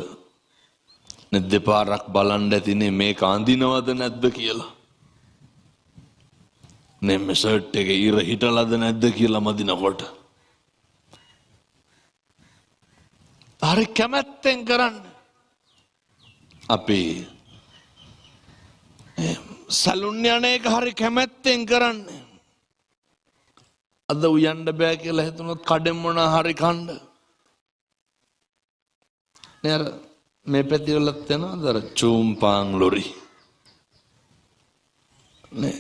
නේ දෙපාරක් බලන්න ඇතිනේ මේක අඳිනවද නැද්ද කියලා. නේ මේ ෂර්ට් එකේ ඉර හිටලාද නැද්ද කියලා මදිනකොට. හරි කැමැත්තෙන් කරන්න. අපි සැලුන් යන එක හරි කැමැත්තෙන් කරන්න. අද උයන්න බෑ කියලා හිතුනොත් කඩෙන් මොන හරි කන්න. නේ අර මේ පැති වලත් යනවාද අර චූම්පාන් ලොරි. නේ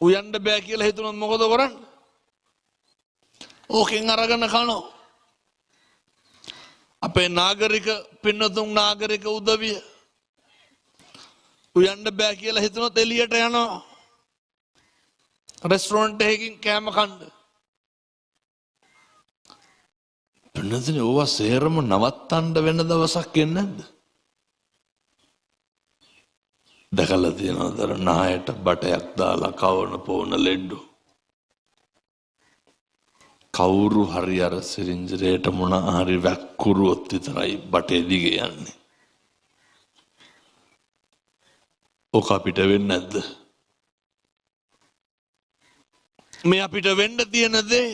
උයන්න බෑ කියලා හිතුනොත් මොකද කරන්නේ? ඕකෙන් අරගෙන කනවා. අපේ නාගරික පින්නතුන් නාගරික උදවිය උයන්න බෑ කියලා හිතුනොත් එළියට යනවා. රෙස්ටොරන්ට් එකකින් කෑම කන්න. පින්නතුනේ ඕවා සේරම නවත්තන්න වෙන දවසක් එන්නේ නැද්ද? දැකලා තියෙනවද අර නායට බටයක් දාලා කවන පොවන ලෙඩ්ඩු? කවුරු හරි අර සිරින්ජරේට මොන හරි වැක්කුරුවොත් විතරයි බටේ දිගේ යන්නේ. ඔක අපිට වෙන්නේ නැද්ද? මේ අපිට වෙන්න තියෙන දේ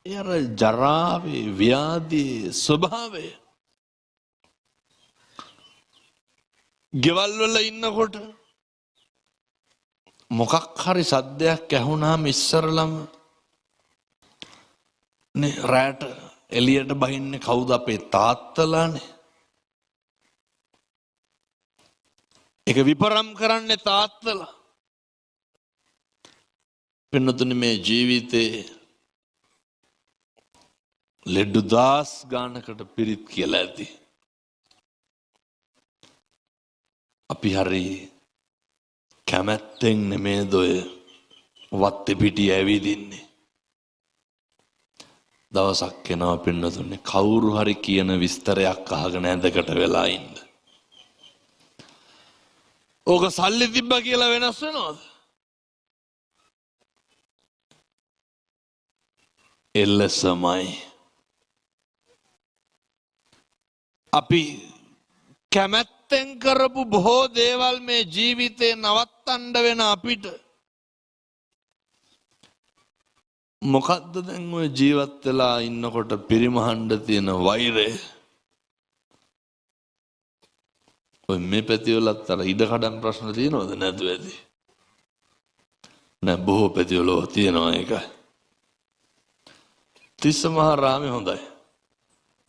ඒ අර ජරාවේ ව්‍යාධියේ ස්වභාවය. ගෙවල් වල ඉන්නකොට මොකක් හරි සද්දයක් ඇහුණාම ඉස්සරලම නේ රැට එළියට බහින්නේ කවුද? අපේ තාත්තලානේ. ඒක විපරම් කරන්නේ තාත්තලා. පින්නතුනි මේ ජීවිතේ ලෙඩ දාස් ගානකට පිරිත් කියලා ඇති. අපි හරි කැමැත්තෙන් නෙමේද ඔය වත්තේ පිටි ඇවිදින්නේ. දවසක් එනවා පින්නතුනේ කවුරු හරි කියන විස්තරයක් අහගෙන ඇඳකට වෙලා ඉන්න. ඕක සල්ලි තිබ්බා කියලා වෙනස් වෙනවද? එලෙසමයි. අපි කැමැත්තෙන් කරපු බොහෝ දේවල් මේ ජීවිතේ නවත්තන්න වෙන අපිට. මොකද්ද දැන් ඔය ජීවත් වෙලා ඉන්නකොට පිරිමහන්න තියෙන වෛරය? ඔය මේ පැතිවලත් අර ඉඩකඩම් ප්‍රශ්න තියෙනවද නැතුව ඇති? නෑ, බොහෝ පැතිවල ඔය තියෙනවා ඒක. තිස්ස මහරාමේ හොඳයි.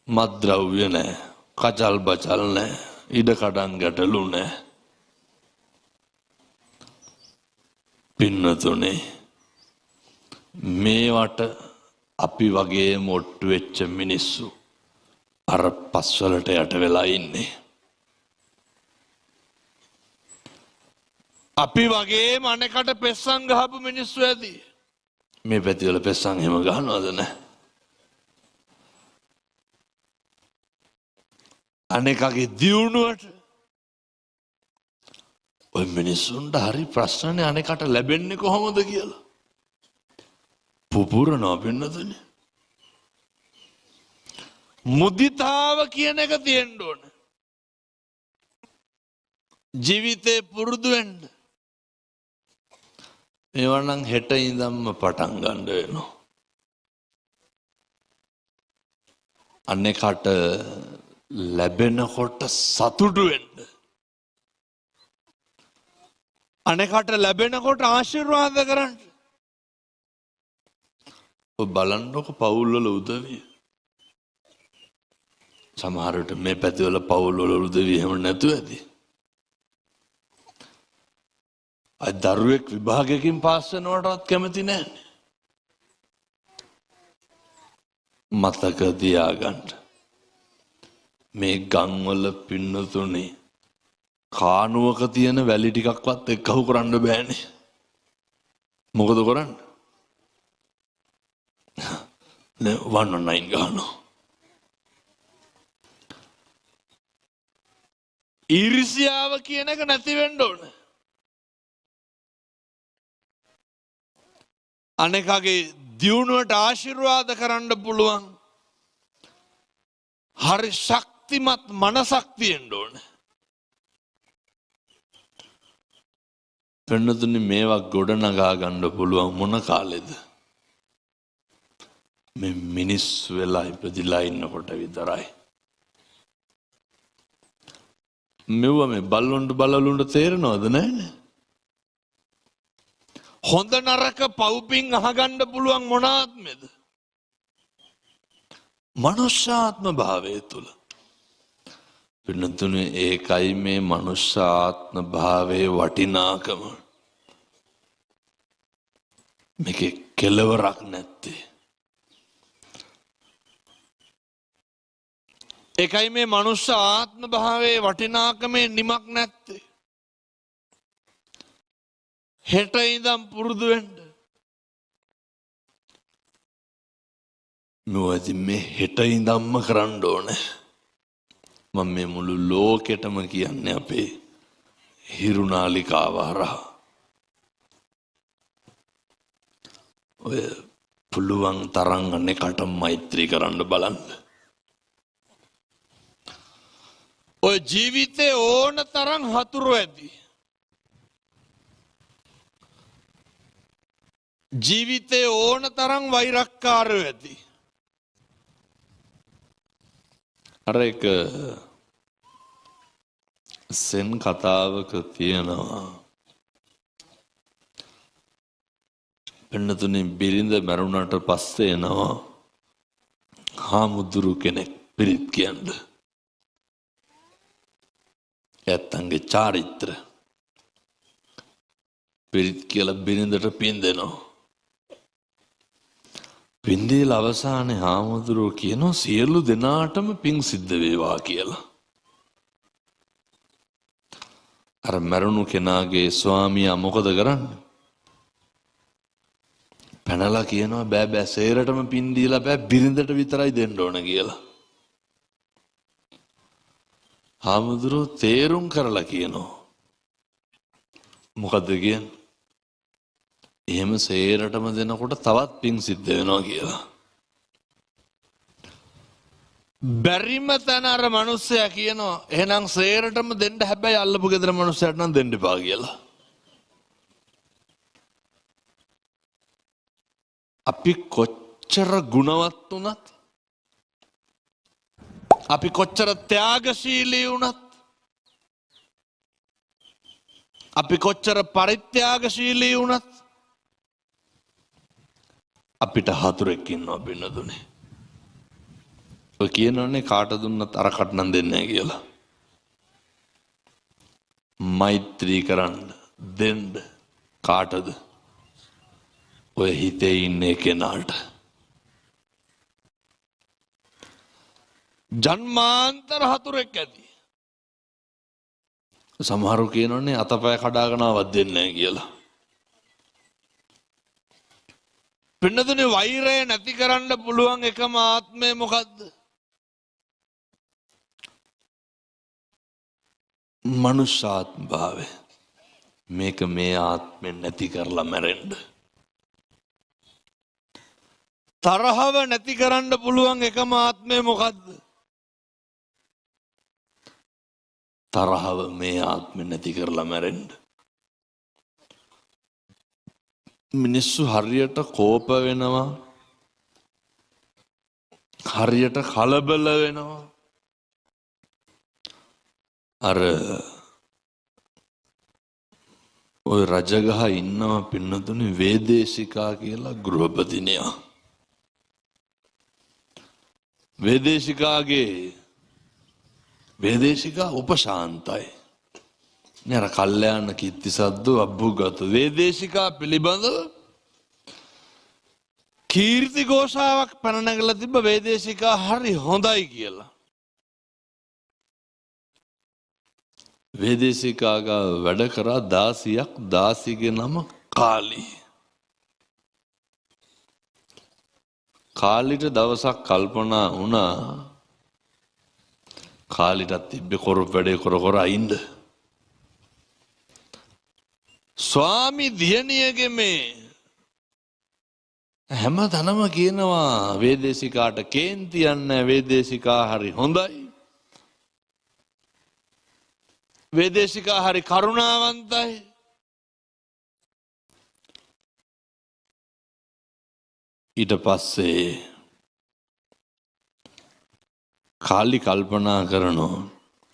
මත්ද්‍රව්‍ය නෑ, කචල් බචල් නෑ, ඉඩකඩම් ගැටලු නෑ. පින්නතුනේ මේවට අපි වගේම ඔට්ටු වෙච්ච මිනිස්සු අර පස්වලට යට වෙලා ඉන්නේ. අපි වගේම අනෙකට පෙස්සන් ගහපු මිනිස්සු ඇති. මේ පැතිවල පෙස්සන් එහෙම ගහනවද නෑ? අනෙකගේ දියුණුවට ඔය මිනිස්සුන්ට හරි ප්‍රශ්නනේ අනෙකට ලැබෙන්නේ කොහොමද කියලා. පුපුරනවා පින්නතුනේ. මුදිතාව කියන එක තියෙන්න ඕන. ජීවිතේ පුරුදු වෙන්න. මේවා නම් හෙට ඉඳන්ම පටන් ගන්න වෙනවා. අනෙකට ලැබෙනකොට සතුටු වෙන්න. අනෙකට ලැබෙනකොට ආශිර්වාද කරන්න. ඔය බලන්නකො පවුල් වල උදවිය. සමහර විට මේ පැතිවල පවුල් වල උදවිය එහෙම නැතුව ඇති. අය දරුවෙක් විභාගයකින් පාස් වෙනවටවත් කැමති නෑනේ. මතක තියාගන්න. මේ ගම්වල පින්නතුනේ කානුවක තියෙන වැලි ටිකක්වත් එක්කහු කරන්න බෑනේ. මොකද කරන්නේ? නේ 119 ගහනවා. ඊර්ෂ්‍යාව කියන එක නැති වෙන්න ඕන. අනෙකගේ දියුණුවට ආශිර්වාද කරන්න පුළුවන් හරි ශක්තිමත් මනසක් තියෙන්න ඕන. පින්නතුනි මේවා ගොඩනගා ගන්න පුළුවන් මොන කාලෙද? මේ මිනිස් වෙලා ඉපදිලා ඉන්නකොට විතරයි. මෙව්ව මේ බල්ලොන්ට බලලුන්ට තේරෙනවද නෑනේ? හොඳ නරක පව්පින් අහගන්න පුළුවන් මොන ආත්මෙද? මනුෂ්‍යාත්ම භාවය තුල. පින්නතුනේ ඒකයි මේ මනුෂ්‍යාත්ම භාවයේ වටිනාකම. මේකේ කෙලවරක් නැත්තේ. ඒකයි මේ මනුෂ්‍ය ආත්ම භාවයේ වටිනාකමේ නිමක් නැත්තේ. හෙට ඉඳන් පුරුදු වෙන්න. මොකද මේ හෙට ඉඳන්ම කරන්න ඕනේ. මම මේ මුළු ලෝකෙටම කියන්නේ අපේ හිරුනාලිකාව හරහා. ඔය පුළුවන් තරම් අනෙකට මෛත්‍රී කරන්න බලන්න. ඔය ජීවිතේ ඕන තරම් හතුරු ඇති. ජීවිතේ ඕන තරම් වෛරක්කාරයෝ ඇති. අර එක සෙන් කතාවක තියෙනවා. පින්නතුනේ බිරිඳ මැරුණාට පස්සේ එනවා හාමුදුරු කෙනෙක් පිරිත් කියන්න. ඇත්තන්ගේ චාරිත්‍ර පිරිත් කියලා බිරිඳට පින් දෙනවා. පින් දීලා අවසානයේ හාමුදුරුවෝ කියනවා සියලු දෙනාටම පින් සිද්ධ වේවා කියලා. අර මැරුණු කෙනාගේ ස්වාමියා මොකද කරන්නේ? පැනලා කියනවා බෑ බෑ සේරටම පින් දීලා බෑ බිරිඳට විතරයි දෙන්න ඕන කියලා. හාමුදුරුවෝ තේරුම් කරලා කියනවා. මොකද්ද කියන්නේ? එහෙම සේරටම දෙනකොට තවත් පින් සිද්ධ වෙනවා කියලා. බැරිම තැන අර මිනිස්සයා කියනවා එහෙනම් සේරටම දෙන්න, හැබැයි අල්ලපු ගෙදර මිනිස්සයාට නම් දෙන්න එපා කියලා. අපි කොච්චර ගුණවත් වුණත්, අපි කොච්චර ත්‍යාගශීලී වුණත්, අපි කොච්චර පරිත්‍යාගශීලී වුණත් අපිට හතුරෙක් ඉන්නවා පින්නතුනේ. ඔය කියනවනේ කාට දුන්නත් අරකට නම් දෙන්නේ නැහැ කියලා. මෛත්‍රී කරන්න දෙන්න කාටද? ඔය හිතේ ඉන්නේ කෙනාට. ජන්මාන්තර හතුරෙක් ඇති. සමහරු කියනවනේ අතපය කඩාගෙන ආවත් දෙන්නේ නැහැ කියලා. පින්නතුනේ වෛරය නැති කරන්න පුළුවන් එකම ආත්මය මොකද්ද? මනුෂ්‍යාත්ම භාවය. මේක මේ ආත්මෙන් නැති කරලා මැරෙන්න. තරහව නැති කරන්න පුළුවන් එකම ආත්මය මොකද්ද? තරහව මේ ආත්මෙන් නැති කරලා මැරෙන්න. මිනිස්සු හරියට කෝප වෙනවා, හරියට කලබල වෙනවා. අර ඔය රජගහ ඉන්නවා පින්නතුනේ වේදේශිකා කියලා ගෘහපතිනියා. වේදේශිකාගේ වේදේශිකා උපශාන්තයි. නේ අර කල්යාණ කීර්තිසද්ද අබ්බුගත වේදේශිකා පිළිබඳව කීර්ති ഘോഷාවක් පැන නැගලා තිබ්බ වේදේශිකා හරි හොඳයි කියලා. වේදේශිකා ගාව වැඩ කරා දාසියක්, දාසිගේ නම කාලි. කාලිට දවසක් කල්පනා වුණා, කාලිටත් තිබ්බේ කොරප් වැඩේ කර කර ඉන්න. ස්වාමි දියණියගේ මේ හැම තැනම කියනවා වේදේශිකාට කේන්ති යන්නේ, වේදේශිකා හරි හොඳයි, වේදේශිකා හරි කරුණාවන්තයි. ඊට පස්සේ කාලි කල්පනා කරනවා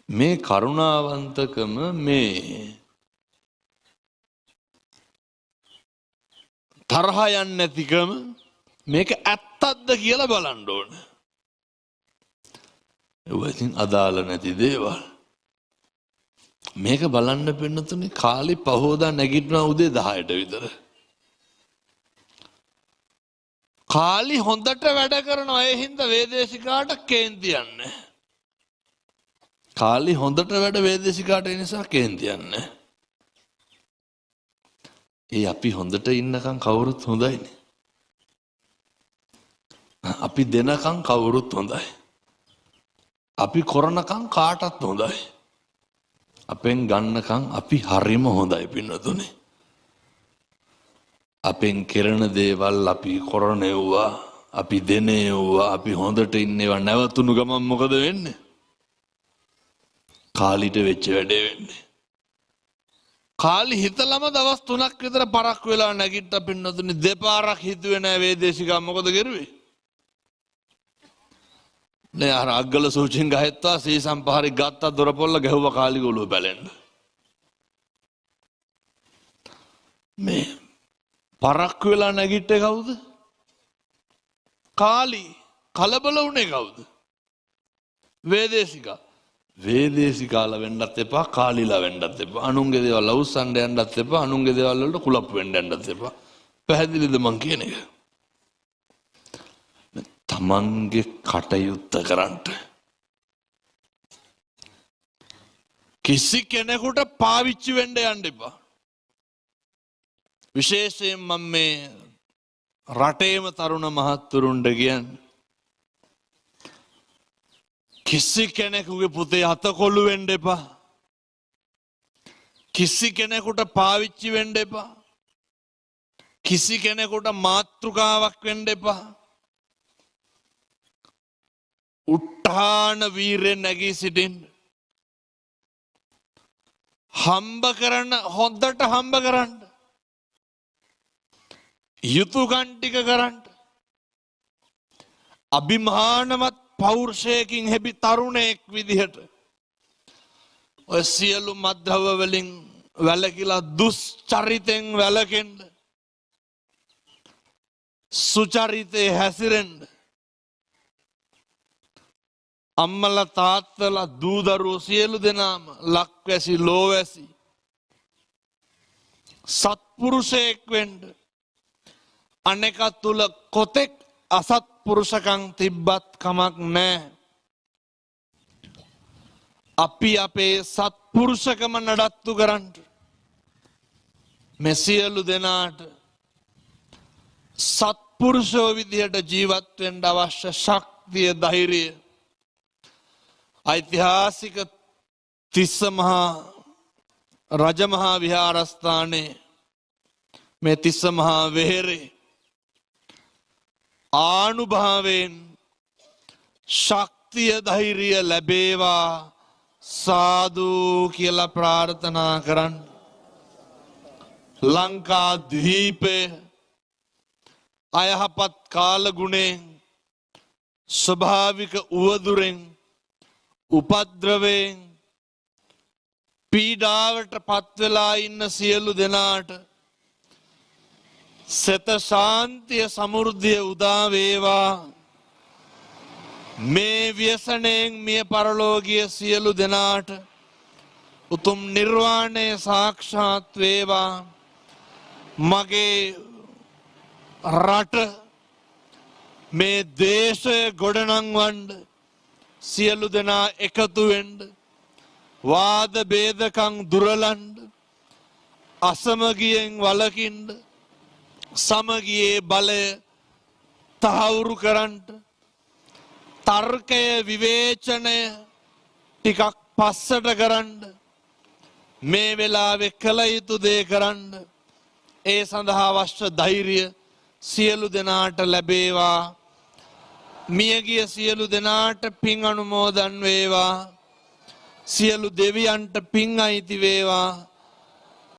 මේ කරුණාවන්තකම මේ තරහ යන්නේ නැතිකම මේක ඇත්තක්ද කියලා බලන්න ඕන. ඒවා ඉතින් අදාළ නැති දේවල්. මේක බලන්න පින්නතුනේ කාලි පහෝදා නැගිටිනවා උදේ 10ට විතර. කාලි හොඳට වැඩ කරනවා, ඒ හින්දා වේදේශිකාට කේන්ති යන්නේ. කාලි හොඳට වැඩ වේදේශිකාට ඒ නිසා කේන්ති යන්නේ. ඒ අපි හොඳට ඉන්නකම් කවුරුත් හොඳයිනේ. අපි දෙනකම් කවුරුත් හොඳයි. අපි කරනකම් කාටත් හොඳයි. අපෙන් ගන්නකම් අපි හරිම හොඳයි පින්නතුනේ. අපෙන් කෙරෙන දේවල් අපි කරන ඒවා, අපි දෙන ඒවා, අපි හොඳට ඉන්න ඒවා නැවතුණු ගමන් මොකද වෙන්නේ? කාලිට වෙච්ච වැඩේ වෙන්නේ. කාලි හිතලම දවස් 3ක් විතර පරක් වෙලා නැගිට්ට පින්නතුනේ. දෙපාරක් හිතුවේ නෑ වේදේශිකා මොකද කරුවේ? නේ අර අග්ගල සූචින් ගහෙත්තා සීසම් පහරි ගත්තා දොරපොල්ල ගැහුවා කාලිගේ ඔළුව පැලෙන්න. මේ පරක්කු වෙලා නැගිට්ටේ කවුද? කාලි. කලබල වුණේ කවුද? වේදේශිකා. වේදේශිකාලා වෙන්නත් එපා, කාලිලා වෙන්නත් එපා. අනුන්ගේ දේවල් අවුස්සන්න යන්නත් එපා, අනුන්ගේ දේවල් වලට කුලප්පු වෙන්න යන්නත් එපා. පැහැදිලිද මං කියන එක? තමන්ගේ කටයුත්ත කරන්නට කිසි කෙනෙකුට පාවිච්චි වෙන්න යන්න එපා. විශේෂයෙන් මම මේ රටේම තරුණ මහත්වරුන්ට කියන්නේ, කිසි කෙනෙකුගේ පුතේ අතකොළු වෙන්න එපා. කිසි කෙනෙකුට පාවිච්චි වෙන්න එපා. කිසි කෙනෙකුට මාතෘකාවක් වෙන්න එපා. උට්ඨාන වීරයෙන් නැගී සිටින්න. හම්බ කරන හොඳට හම්බ කරන්න. යුතුයකම් ටික කරන්න. අභිමානවත් පෞරුෂයකින් හෙබි තරුණයෙක් විදිහට ඔය සියලු මත්ද්‍රව්‍ය වලින් වැළකීලා දුෂ්චරිතෙන් වැළකෙන්න, සුචරිතේ හැසිරෙන්න. අම්මලා තාත්තලා දූ දරුවෝ සියලු දෙනාම ලක්වැසි ලෝවැසි සත්පුරුෂයෙක් වෙන්න. අනෙකා තුල කොතෙක් අසත්පුරුෂකම් තිබ්බත් කමක් නෑ. අපි අපේ සත්පුරුෂකම නඩත්තු කරන්න. මේ සියලු දෙනාට සත්පුරුෂෝ විදිහට ජීවත් වෙන්න අවශ්‍ය ශක්තිය, ධෛර්යය ඓතිහාසික තිස්ස මහා රජමහා විහාරස්ථානයේ මේ තිස්ස මහා වෙහෙරේ ආනුභාවයෙන් ශක්තිය, ධෛර්යය ලැබේවා සාදු කියලා ප්‍රාර්ථනා කරන්න. ලංකා ද්වීපය අයහපත් කාලගුණයෙන්, ස්වභාවික උවදුරෙන්, උපද්‍රවයෙන් පීඩාවට පත්වෙලා ඉන්න සියලු දෙනාට සෙත ශාන්තිය සමෘද්ධිය උදා වේවා. මේ ව්‍යසනයෙන් මිය පරලෝකීය සියලු දෙනාට උතුම් නිර්වාණය සාක්ෂාත් වේවා. මගේ රට මේ දේශය ගොඩනංවන්න සියලු දෙනා එකතු වෙන්න, වාද බේදකම් දුරලන්න, අසමගියෙන් වළකින්න, සමගියේ බලය තහවුරු කරන්න, තර්කය විවේචනය ටිකක් පස්සට කරන්න, මේ වෙලාවේ කළ යුතු දේ කරන්න, ඒ සඳහා අවශ්‍ය ධෛර්යය සියලු දෙනාට ලැබේවා. මියගිය සියලු දෙනාට පින් අනුමෝදන් වේවා. සියලු දෙවියන්ට පින් අයිති වේවා.